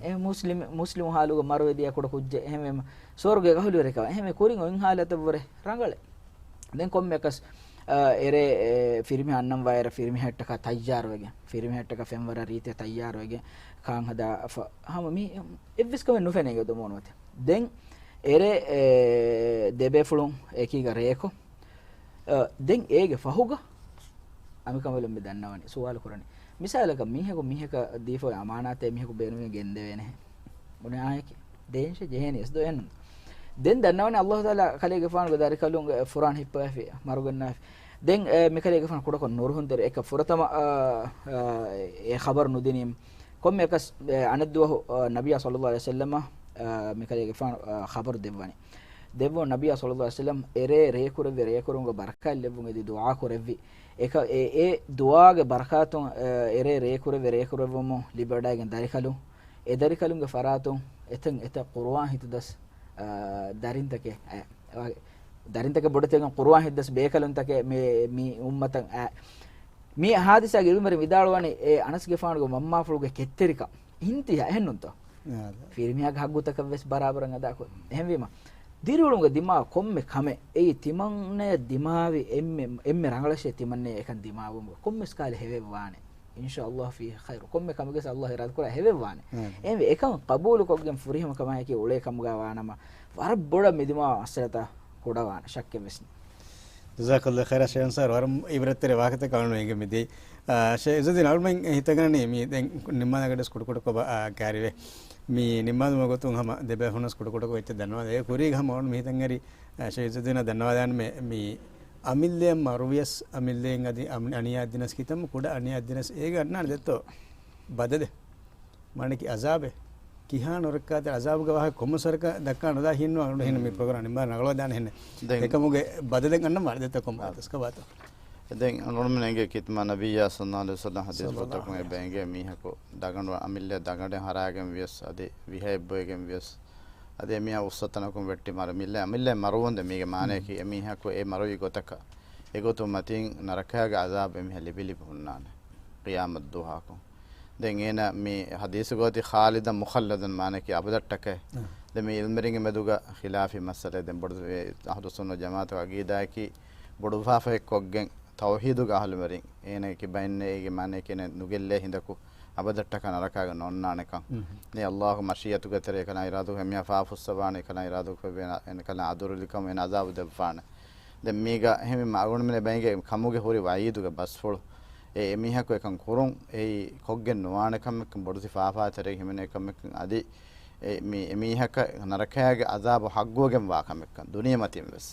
އެ މުސްލިމް، މުސްލިމު ހާލުގަ މަރުވެދިޔަ ކުޑަ ކުއްޖެއް. އެހެންވީމަ، ސުވަރުގޭގަ އަހުލުވެރިކަމަށް. އެހެންވެ، ކުރިން އޮތް ހާލަތަށްވުރެ ރަނގަޅޭ. ދެން ކޮންމެއަކަސް، އަ، އެރޭ، އެ، ފިރިމީހާ އަންނަން ވާއިރަށް ފިރިމީހާއަށްޓަކާ ތައްޔާރުވެގެން، ފިރިމީހާއަށްޓަކާ ފެންވަރާ ރީތި ތައްޔާރުވެގެން، ކާން ހަދާ ފަ-، ހަމަ މި އެއްވެސް ކަމެއް ނުފެނޭ ގެ ދޮމޯނުވަތެ. ދެން އެރޭ، އެ، ދެބޭފުޅުން އެކީގަ ރޭކޮށް، އަ، ދެން އޭގެ ފަހުގަ އަނބިކަނބަލުން މި ދަންނަވަނީ، ސުވާލު ކުރަނީ. މިސާލަކަށް މީހަކު މީހަކަށް ދީފަ އޮތް އަމާނާތެއް މީހަކު ބޭނުމީ ގެންދެވޭނެހެ. ބުނެ އާއެކޭ. ދޭންށެ ޖެހޭނީ އެސް ދޯ އެންނުން. ދެން ދަންނަވަނީ ﷲ ތަޢާލާ ކަލޭގެފާނުގެ ދަރިކަލުންގެ ފުރާން ހިއްޕަވާފި، މަރުގަންނާފި. ދެން، އެ، މިކަލޭގެފާނު ކުޑަކޮށް ނުރުހުންތެރި އެކަ ފުރަތަމަ، އާ، އާ، އެ ޚަބަރު ނުދިނީމަ. ކޮންމެއަކަސް، އެ، އަނެއްދުވަހު، އާ، ނަބިއްޔާ ޞައްލައްލާހު ޢަލައިހި ވަސައްލަމަ، އާ، މިކަލޭގެފާނު، އާ، ޚަބަރު ދެއްވަނީ. ދެއްވުނު ނަބިއްޔާ ޞައްލައްލާހު ޢަލައިހި ވަސައްލަމަ އެރޭ ރޭކުރެއްވި ރޭކުރުމުގެ ބަރަކާތް ލެއްވުން އެދި ދުޢާ ކުރެއްވި. އެކަ-، އެ، އެ ދުޢާގެ ބަރަކާތުން، އާ، އެރޭ ރޭކުރެއްވި ރޭކުރެއްވުމުން ލިބިވަޑައިގެން ދަރިކަލުން، އެ ދަރިކަލުންގެ ފަރާތުން އެތަން އެތައް ޤުރުއާން ހިތުދަސް، އާ، ދަރިންތަކެއް އައި. ދަރިންތަކެއް ބޮޑެތި ޤުރުއާން ހިތުދަސް ބޭކަލުންތަކެއް މި، މި އުއްމަތަށް އައި. މި ހާދިސާގެ ޢިލްމުވެރިން ވިދާޅުވަނީ އެ އަނަސްގެފާނުގެ މަންމާފުޅުގެ ކެތްތެރިކަން އިންތިހާ އެހެންނުންތޯ؟ އާ. ފިރިމީހާގެ ޙައްޤުތަކަށް ވެސް ބަރާބަރަށް އަދާކޮށް. އެހެންވީމަ، ދިރިއުޅުމުގެ ދިމާވާ ކޮންމެ ކަމެއް އެއީ ތިމަންނަޔަށް ދިމާވި އެންމެ، އެންމެ ރަނގަޅަށޭ ތިމަންނަޔަށް އެކަން ދިމާވުމުގެ ކޮންމެސް ކަހަލަ ހެވެއްވާނެ. އިންޝާﷲ ފީހި ޚައިރު. ކޮންމެ ކަމެއްގެސް ﷲ އިރާދަކުރާ ހެވެއްވާނެ. އެހެންވެ، އެކަން ޤަބޫލުކޮށްގެން ފުރިހަމަ ކަމާއެކީ އުޅޭ ކަމުގަ ވާނަމަ، ވަރަށް ބޮޑަށް މިދިމާ މައްސަލަތައް ކުޑަވާނެ. ޝައްކެއް ވެސް ނެތް. ޖަޒާކަﷲ ޚައިރާ ޝޭޚް އަންސާރު، ވަރަށް ޢިބްރަތްތެރި ވާހަކަތަކެއް އަޅުގަނޑު އެނގެމިދިޔައީ. އާ، ޝޭޚް ޢިއްޒުއްދީން އަޅުގަނޑުމެން ހިތަށްގަންނަނީ މި ދެން ނިންމާލަން ގަޑިވެސް ކުޑަކުޑަކޮށް ބަ-، އާ، ކައިރިވޭ. މި ނިންމާލުމުގެ ގޮތުން ހަމަ ދެބައި ހުނަސް ކުޑަކުޑަކޮށް އެއްޗެއް ދަންނަވާލަން. އޭ ކުރީގަ ހަމަ އަޅުގަނޑު މި ހިތަށް އެރި، އާ، ޝޭޚް ޢިއްޒުއްދީނަށް ދަންނަވާލާނަމޭ މި އަމިއްލައަށް މަރުވިޔަސް އަމިއްލައަށް އަދި އަމް-، އަނިޔާ އަދިނަސް ކިތަންމެ ކުޑަ އަނިޔާ އަދިނަސް އޭގަ އަންނާނެ ދެއްތޯ ބަދަލެއް. މާނައަކީ އަޒާބެއް. ކިހާ ނުރައްކާތެރި އަޒާބުގެ ވާހަކަ ކޮންމެސް ވަރަކަށް ދައްކާ ނުދާ ހިންނު އަޅުގަނޑު ހިންނަ މި ޕްރޮގްރާމް ނިންމާ ނަގަޅަދާނެ ހިންނެ. ދެން އެކަމުގެ ބަދަލެއް އަންނަން ވާނެ ދެއްތޯ ކޮންމެ ވާހަކަ ވާތޯ. ދެން އަޅުގަނޑުމެން އެނގޭ ކިތަންމެ ނަބިއްޔާ ޞައްލަﷲު ޢަލައިހި ވަސައްލަމް ޙަދީޘް ފޮތަކުން އެބަ އެނގޭ މީހަކު ދަގަނޑު އަމިއްލަ ދަގަނޑެއް ހަރާގެން ވިޔަސް އަދި ވިހައެއް ބޮއެގެން ވިޔަސް އަދި އެމީހާ އުއްސަތަނަކުން ވެއްޓި މަރު-، މިއްލަ-، އަމިއްލަ މަރުވުން ދެ މީގެ މާނައަކީ އެމީހަކު އެ މަރުވި ގޮތަކަށް އެގޮތުން މަތީން ނަރަކައިގެ އަޒާބު އެމީހާ ލިބި ލިބި ހުންނާނެ ޤިޔާމަތް ދުވަހަކު. ދެން އޭނަ މި ޙަދީޘުގަ އޮތީ ޚާލިދަން މުޚައްލަދަން މާނައަކީ އަބަދަށްޓަކައި. އަ. ދެން މި ޢިލްމުވެރިންގެ މެދުގަ ޚިލާފީ މައްސަލައެއް. ދެން ބޮޑު އެ އަހްލުއްސުންނަ ވަލްޖަމާޢަތުގެ ޢަޤީދާއަކީ ބޮޑު ފާފައެއް ކޮށްގެން ތައުޙީދުގެ އަހްލުވެރިން އޭނަ ކިބައިންނޭ އޭގެ މާނައަކީ އޭނަ ނުގެއްލޭ ހިނދަކު އަބަދަށްޓަކާ ނަރަކާގަ ނޯންނާނެކަން. އެ ﷲގެ މަޝީއަތުގެ ތެރޭ އެކަލާނގެ އިރާދަކު އެމީހާ ފާފަ ފުއްސަވާނެ، އެކަލާނގެ އިރާދަކު އެކަލާނގެ އަދުރުލިކަމު އޭނަ އަޒާބު ދެއްވާނެ. ދެން މީގަ އެހެންވީމަ އަޅުގަނޑުމެން އެބަ އެނގޭ ކަމުގެ ހުރި ވަޢީދުގެ ބަސްފުޅު. އެ އެމީހަކު އެކަން ކުރުން އެއީ ކޮށްގެން ނުވާނެ ކަމެއްކަން، ބޮޑުތި ފާފާތެރޭގަ ހިމެނޭ ކަމެއްކަން، އަދި އެ މި އެމީހަކަށް ނަރަކައިގެ އަޒާބު ޙައްޤުވެގެން ވާ ކަމެއްކަން ދުނިޔެމަތިން ވެސް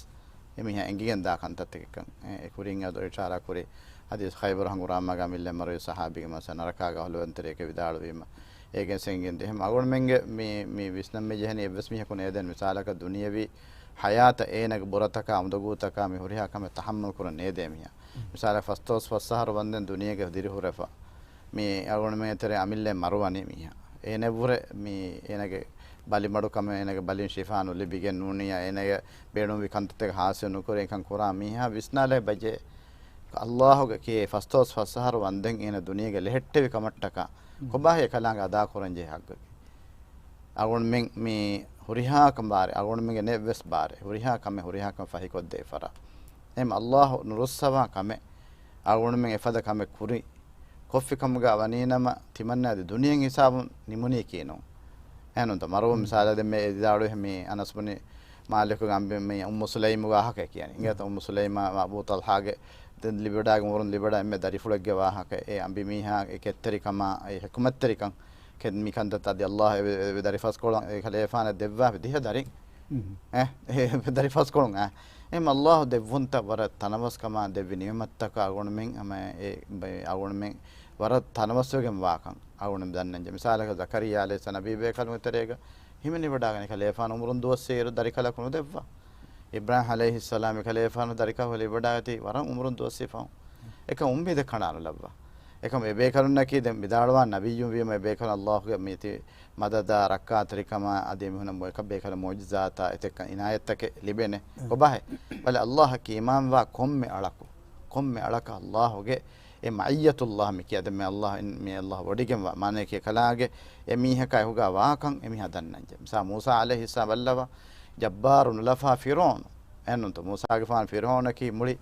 އެމީހާ އެނގިގެން ދާ ކަންތައްތަކެއްކަން. އެ، އެ ކުރިން އަދު އިޝާރާ ކުރި ޙަދީޘް ޚައިބަރު ހަނގުރާމާގަ އަމިއްލަ މަރުވި ޞަޙާބީގެ މަސަ ނަރަކާގެ އަހުލުވެރިން ތެރެއަކަށް ވިދާޅުވީމަ. އޭގެން އެނގެން ދިޔަ އެހެން އަޅުގަނޑުމެންގެ މި، މި ވިސްނަން މި ޖެހެނީ އެއްވެސް މީހަކު ނޭދޭން މިސާލަކަށް ދުނިޔަވީ ޙަޔާތަށް އޭނަގެ ބުރަތަކާ އުނދަގޫތަކާ މި ހުރިހާ ކަމެއް ތަޙައްމަލް ކުރަން ނޭދޭ މީހާ. މިސާލަކަށް ފަސްދޮޅަސް ފަސް އަހަރު ވަންދެން ދުނިޔޭގަ ދިރިހުރެފަ. މި އަޅުގަނޑުމެންގެ ތެރެ އަމިއްލައަށް މަރުވަނީ މީހާ. އޭނައަށްވުރެ މި އޭނަގެ ބަލިމަޑުކަމެއް، އޭނަގެ ބަލިން ޝިފާ ނުލިބިގެން ނޫނިއްޔާ، އޭނަގެ ބޭނުންވި ކަންތައްތަކެއް ޙާޞިލް ނުކުރެ އެކަން ކުރާ މީހާ ވިސްނާލައި ބަޖެ. ﷲގެ ކިޔޭ ފަސްދޮޅަސް ފަސް އަހަރު ވަންދެން އޭނަ ދުނިޔޭގަ ލެހެއްޓެވި ކަމަށްޓަކާ ކޮބާހޭ އެކަލާނގެ އަދާކުރަންޖެހޭ ޙައްޤަކީ؟ އަޅުގަނޑުމެން މި ހުރިހާ ކަން ބާރެއް، އަޅުގަނޑުމެންގެ ނެތް ވެސް ބާރެއް، ހުރިހާ ކަމެއް ހުރިހާ ކަމެއް ފަހިކޮށްދޭ ފަރާ. އެހެން ﷲ ނުރުއްސަވާ ކަމެއް، އަޅުގަނޑުމެން އެފަދަ ކަމެއް ކުރި، ކޮށްފި ކަމުގަ ވަނީނަމަ، ތިމަންނަ އަދި ދުނިޔެއިން ހިސާބުން ނިމުނީކީ ނޫން. އެހެންނުންތަ؟ މަރުވުން މިސާލަށް ދެން މި އެ ވިދާޅުވި މި އަނަސް ބުނި މާލިކުގެ އަނބި މި އުއްމު ސުލައިމުގެ ވާހަކަ ކިޔަނީ. އިނގޭތަ އުއްމު ސުލައިމާ އަބޫ ޠަލްޙާގެ ދެން ލިބިވަޑައިގެން އުމުރުން ލިބިވަޑައި އެންމެ ދަރިފުޅެއްގެ ވާހަކަ. އެ އަނބިމީހާ އެ ކެތްތެރިކަމާ އެ ޙިކުމަތްތެރިކަން ކެ-، މި ކަންތައްތައް އަދި ﷲ އެ، އެ، އެ ދަރިފަސްކޮޅުން އެ ކަލޭފާނަށް ދެއްވާފި ދިހަ ދަރިން. އެ، އެ ދަރިފަސްކޮޅުން އެ. އެހެން ﷲ ދެއްވުންތައް ވަރަށް ތަނަވަސްކަމާ ދެއްވި ނިޢުމަތްތަކަށް އަޅުގަނޑުމެން ހަމަ އެ ބައި އަޅުގަނޑުމެން ވަރަށް ތަނަވަސްވެގެން ވާކަން އަޅުގަނޑުމެން ދަންނަންޖެ. މިސާލަކަށް ޒަކަރިއްޔާ ޢަލައިހިއްސަލާމް ނަބީ ބޭކަލުންގެ ތެރޭގަ ހިމެނިވަޑައިގަނެ ކަލޭފާނު އުމުރުން ދުވަސްވީއިރު ދަރިކަލަކު ނުދެއްވާ. އިބްރާހީމް ޢަލައިހިއްސަލާމް ކަލޭފާނު ދަރިކަލަކު ލިބިވަޑައިގަތީ ވަރަށް އުމުރުން ދުވަސްވީ ފަހުން. އެކަމް އުއްމީދެއް ކަނޑާނުލައްވާ. އެކަމް އެބޭކަލުންނަކީ ދެން ވިދާޅުވާ ނަބިއްޔުން ވީމަ އެބޭކަލުން ﷲގެ މީތި މަދަދާ ރައްކާތެރިކަމާ އަދި އެމީހުންނަށް އެކަ ބޭކަލަށް މުޢުޖިޒާތާ އެތައް އިނާޔަތްތަކެއް ލިބޭނެ. ކޮބާހޭ؟ ބަލަ ﷲއަކީ އީމާންވާ ކޮންމެ އަޅަކު، ކޮންމެ އަޅަކަށް ﷲގެ އެ މަޢިއްޔަތުﷲ މި ކިޔާ ދެން މި ﷲ އިން-، މި ﷲ ވޮޑިގެންވާ މާނައަކީ އެކަލާނގެ އެމީހަކާ އެކުގަ ވާކަން އެމީހާ ދަންނަންޖެ. މިސާ މޫސާ ޢަލައިހިއްސަލާމް ބައްލަވާ ޖައްބާރު ނުލަފާ ފިރުޢައުނު. އެހެންނުންތޯ؟ މޫސާގެފާނު ފިރުޢައުނަކީ މުޅި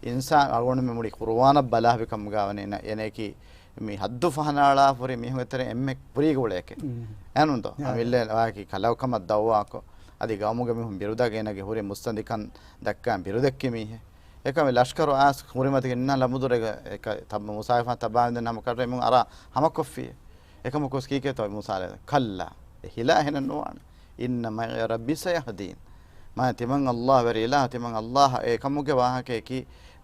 އިންސާން އަޅުގަނޑުމެން މުޅި ޤުރުއާނަށް ބަލާފި ކަމުގަ ވަނީ އޭނަ-، އޭނައަކީ މި ޙައްދު ފަހަނައަޅާފަ ހުރި މީހުންގެ ތެރެއިން އެންމެ ކުރީގެ އުޅޭކެ. އެހެންނުންތޯ؟ އަމިއްލަ ވާކި ކަލަކުކަމަށް ދަޢުވާކޮށް، އަދި ގައުމުގެ މީހުން ބިރުދައްކަން އޭނަގެ ހުރި މުއްސަނދިކަން ދައްކާ ބިރުދެއްކި މީހެއް. އެކަމެ ލަޝްކަރު އައިސް ކުރިމަތިގެން ނަން ލަމުދުރެގަ އެކަ ތައް މޫސާގެފާނު ތަބާވެގެން ހަމަ ކަށަވަރު އެމީހުން އަރާ ހަމަކޮށްފި. އެކަމަކު ކީކޭތޯ މޫސާ ޢަލައިހިއްސަލާމް؟ ކައްލާ. އެ ހިލާ އެހެނެއް ނުވާނެ. އިންނަ މަޢިޔަ ރައްބީ ސަޔަހްދީން. މާ ތިމަން ﷲ ވެރި އިލާހު ތިމަން ﷲ އެކަމުގެ ވާހަކަޔަކީ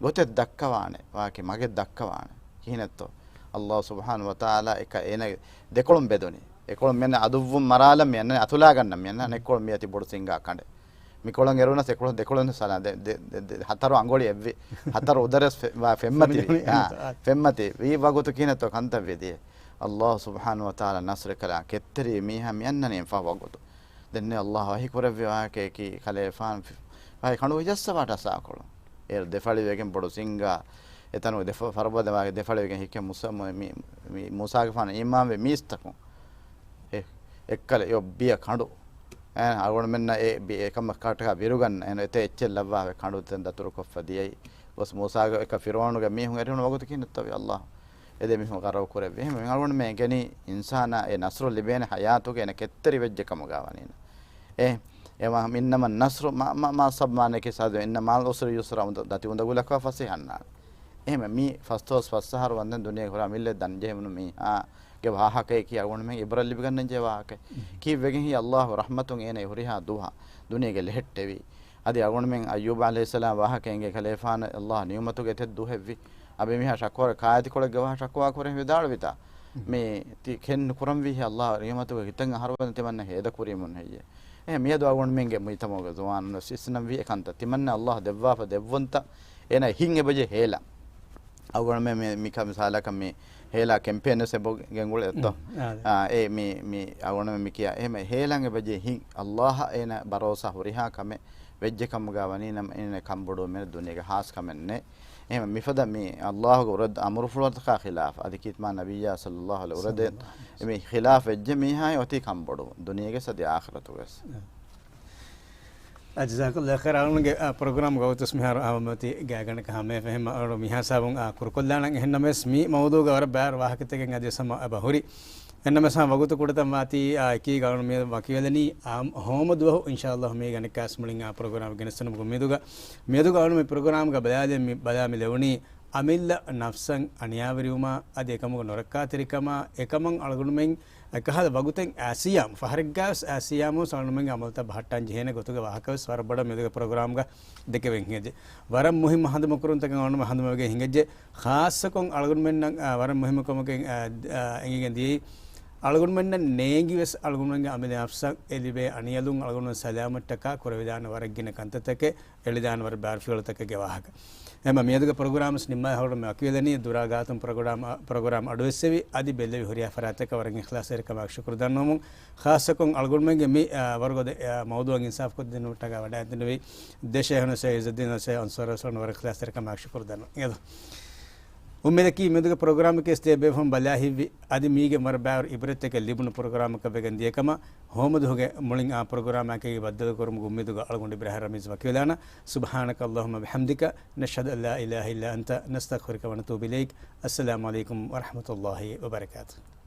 ގޮތެއް ދައްކަވާނެ. ވާކި މަގެއް ދައްކަވާނެ. ކިހިނެއްތޯ؟ ﷲ ސުބްޙާނަހޫ ވަތަޢާލާ އެކަ އޭނަ ދެކޮޅުން ބެދުނީ. އެކޮޅުން މިއަންނަ ޢަދުއްވުން މަރާލަން މިއަންނަ އަތުލާގަންނަން މިއަންނަ އަނެއްކޮޅުން މިއަތި ބޮޑު ސިނގާ ކަނޑެއް. މިކޮޅަށް އެރުނަސް އެކޮޅަށް ދެކޮޅުން ސަލާ ދެ، ދެ، ދެ، ދެ، ހަތަރު އަނގޮޅި އެއްވި. ހަތަރު އުދަރެސް ފެ، ވާ ފެންމަތިވި. އާ، ފެންމަތި. ވީ ވަގުތު ކިހިނެއްތޯ ކަންތައް ވެދިޔަ. ﷲ ސުބްޙާނަހޫ ވަތަޢާލާ ނަޞްރެއް ކަލާ ކެތްތެރި މީހާ މިއަންނަނީ ފަހު ވަގުތު. ދެންނެ ﷲ ވަޙީ ކުރެއްވި ވާހަކަޔަކީ ކަލޭފާނު ފި، ފަހި ކަނޑު ހިޖައްސަވާ ޓަސާކޮޅު. އޭރު ދެފަޅިވެގެން ބޮޑު ސިނގާ އެތަނު ދެފަ، ފަރުބަދަ ވާގެ ދެފަޅިވެގެން ހިކެ މުސަ، މު، މި، މި، މޫސާގެފާނު އީމާންވެ މީސްތަކުން. އެ، އެއްކަލަ ޔޮ ބިޔަ ކަނޑު. އެ، އަޅުގަނޑުމެންނަށް އެ ބި، އެކަމަށް ކަޓަކާ ބިރުގަންނަ. އެން އެތެ އެއްޗެއް ލައްވާފަ ކަނޑު ދެން ދަތުރުކޮށްފަ ދިޔައީ. ގޮސް މޫސާގެ އެކަ ފިރުޢައުނުގެ މީހުން އެރިހުނު ވަގުތު ކިހިނެއްތޯ ވީ ﷲ. އެ ދެ މީހުން ގަރަވު ކުރެއްވި. އެހެން އަޅުގަނޑުމެން އެނގެނީ އިންސާނާ އެ ނަޞްރު ލިބޭނެ ޙަޔާތުގަ އޭނަ ކެތްތެރި ވެއްޖެ ކަމުގަ ވަނީނަ. އެ، އެވާ، އިންނަމަ ނަސްރު މަ، މަ، މާ ސަބް މާނައަކީ ސާދު، އިންނަ މާލް އުސްރި ޔުސްރާ، އުނދަ، ދަތި އުނދަގުލަކާ ފަސޭހަންނާނެ. އެހެން މި ފަސްދޮވަސް ފަސް އަހަރު ވަންދެން ދުނިޔޭގެ ހުރާ މިއްލެ ދަން ޖެހެމުނު މީހާގެ ވާހަކައަކީ އަޅުގަނޑުމެން އިބްރަތް ލިބިގަންނަންޖެހޭ ވާހަކައެއް. ކީއްވެގެން ހީ އައްލާހު ރަޙްމަތުން އޭނަ ހުރިހާ ދުވަހަށް ދުނިޔޭގެ ލެހެއްޓެވީ. އަދި އަޅުގަނޑުމެން އައްޔޫބް ޢަލައިހިއްސަލާމް ވާހަކަ އެނގޭ ކަލޭފާނަށް އައްލާހު ނިޢުމަތުގެ އެތައް ދުވަހެއްވި. އަބެ މީހާ ޝަކުވާ ކާއެތިކޮޅެއްގެ ވާހަކަ ޝަކުވާ ކުރެން ވިދާޅުވިތާ. މި ތި ކެން ނުކުރަންވީ އައްލާހު ރިޙްމަތުގެ ކިތަން އަހަރުވަން ތިމަންނަ ހޭދަކުރީމުން ހެއްޔޭ؟ އެހެން މިއަދު އަޅުގަނޑުމެންގެ މުޖްތަމަޢުގެ ޒުވާނުން ވެސް އިސްނަންވީ އެކަންތައް. ތިމަންނަ އައްލާހު ދެއްވާފަ ދެއްވުންތައް އޭނަ ހިތް އެބަޖެހޭ ހޭލާ. އަޅުގަނޑުމެން މި، މިކަ މިސާލަކަށް މި ހޭލާ ކެމްޕޭން ވެސް އެބަ ގެންގުޅޭ އެއްތޯ؟ އާ، އާ، އޭ މި، މި އަޅުގަނޑުމެން މި ކިޔާ. އެހެން ހޭލާން އެބަޖެހޭ ހިތް އައްލާހަށް އޭނަ ބަރޯސާ ހުރިހާ ކަމެއް ވެއްޖެ ކަމުގަ ވަނީ ނަމަ އޭނަ ކަންބޮޑުވުމެއް ދުނިޔޭގެ ހާސް ކަމެއް ނެތް. އެހެން މިފަދަ މި އައްލާހުގެ އުރަދް އަމުރުފުޅުތަކާ ޚިލާފް، އަދި ކީރިތި މާ ނަބިއްޔާ ޞައްލައްލާހު ޢަލައިހި ވަސައްލަމް އުރަދެއް މި ޚިލާފް ވެއްޖެ މީހާއި އޮތީ ކަންބޮޑުވުން ދުނިޔޭގެ ސަދި އާޚިރަތުގެ ވެސް. އާ، ޖަޒާކައްލާހު ޚައިރާ. އަޅުގަނޑުގެ، އާ، ޕްރޮގްރާމް ގަވަތުސް މިހާރު އާ މަތި ގާގަނޑަކަށް ހަމަޔަށް ފެހެން އަޅު މިހާ ސާބުން، އާ، ކުރުކޮށްލާނަން. އެހެންނަމަވެސް މި މައުޟޫގަ ވަރަށް ބާރު ވާހަކަތަކެއް އަދިވެސް ހަމަ އެބަ ހުރި. އެންނަމަސް ވަގުތު ކުޑަތައް ވާތީ، އާ، އެކީ ގައުނު މި ވަކިވެލަނީ، އާ، ހޯމަ ދުވަހު އިންޝާﷲ މީގަ ނިކާސް މުޅިން އާ ޕްރޮގްރާމް ގެނެސްދިނުމުގެ އުއްމީދުގަ. މިއަދު ގައުނު މި ޕްރޮގްރާމްގަ ބަލާލެ މި، ބަލާ މި ލެވުނީ އަމިއްލަ ނަފްސަށް އަނިޔާވެރިވުމާ، އަދި އެކަމުގެ ނުރައްކާތެރިކަމާ، އެކަމަށް އަޅުގަނޑުމެން އެކަހަލަ ވަގުތެއް އައިސިޔާމު، ފަހަރެއްގަވެސް އައިސިޔާމު އަޅުގަނޑުމެންގެ އަމަލުތައް ބަހައްޓަން ޖެހޭނެ ގޮތުގެ ވާހަކަވެސް ވަރަށް ބޮޑަށް މިއަދުގެ ޕްރޮގްރާމްގަ ދެކެވެން ހިނގައްޖެ. ވަރަށް މުހިއްމު ހަނދުމަކުރުންތަކެއް އަޅުގަނޑުމެން ހަނދުމަވެގެން ހިނގައްޖެ. ޚާއްޞަކޮށް އަޅުގަނޑުމެންނަށް، އާ، ވަރަށް މުހިއްމު ކަމަކަށް، އާ، އާ، އެނގިގެން ދިޔައީ، އަޅުގަނޑުމެންނަށް ނޭނގިވެސް އަޅުގަނޑުމެންގެ އަމިއްލަ ނަފްސަށް އެ ލިބޭ އަނިޔަލުން އަޅުގަނޑު ސަލާމަތްޓަކާ ކުރެވިދާނެ ވަރަށް ގިނަ ކަންތައްތަކެއް އެޅިދާނެ ވަރަށް ބާރުފިޔަވަޅުތަކެއްގެ ވާހަކަ. އެމަ މިއަދުގެ ޕްރޮގްރާމްސް ނިންމާ ހަވަރު މި ވަކިވެލަނީ ދުރާ ގާތުން ޕްރޮގްރާމް، ޕްރޮގްރާމް އަޑުއެއްސެވި އަދި ބެއްލެވި ހުރިހާ ފަރާތްތަކަށް ވަރަށް އިޚްލާޞްތެރިކަމާ ޝުކުރު ދަންނަވަމުން. ޚާއްޞަކޮށް އަޅުގަނޑުމެންގެ މި، އާ، ވަރުގަދަ، އާ، މައުޟޫއަށް އިންސާފް ކޮށްދިނުމަށްޓަކާ ވަޑައިގެންދެވި ދެ ޝޭހުން ޝޭހް ޢިއްޒުއްދީން ޝޭހް އަންސާރު އަސްލަން ވަރަށް އިޚްލާޞްތެރިކަމާ ޝުކުރު ދަންނަވަމުން. އުއްމީދަކީ މިއަދުގެ ޕްރޮގްރާމަކީ އެސް ދޭ ބޭފުން ބަލާ ހިތްވި އަދި މީގެ ވަރަށް ބާރު އިބްރަތްތަކެއް ލިބުނު ޕްރޮގްރާމަކަށް ވެގެން ދިޔަ ކަމަށް ހޯމަދުވަހުގެ މުޅިން އާ ޕްރޮގްރާމާއެކީ ބައްދަލުކުރުމުގެ އުއްމީދުގަ އަޅުގަނޑު އިބްރާހިމް ރަމީޒް ވަކިވެލާނަން. سبحانك اللهم وبحمدك، نشهد أن لا إله إلا أنت، نستغفرك ونتوب إليك. السلام عليكم ورحمة الله وبركاته.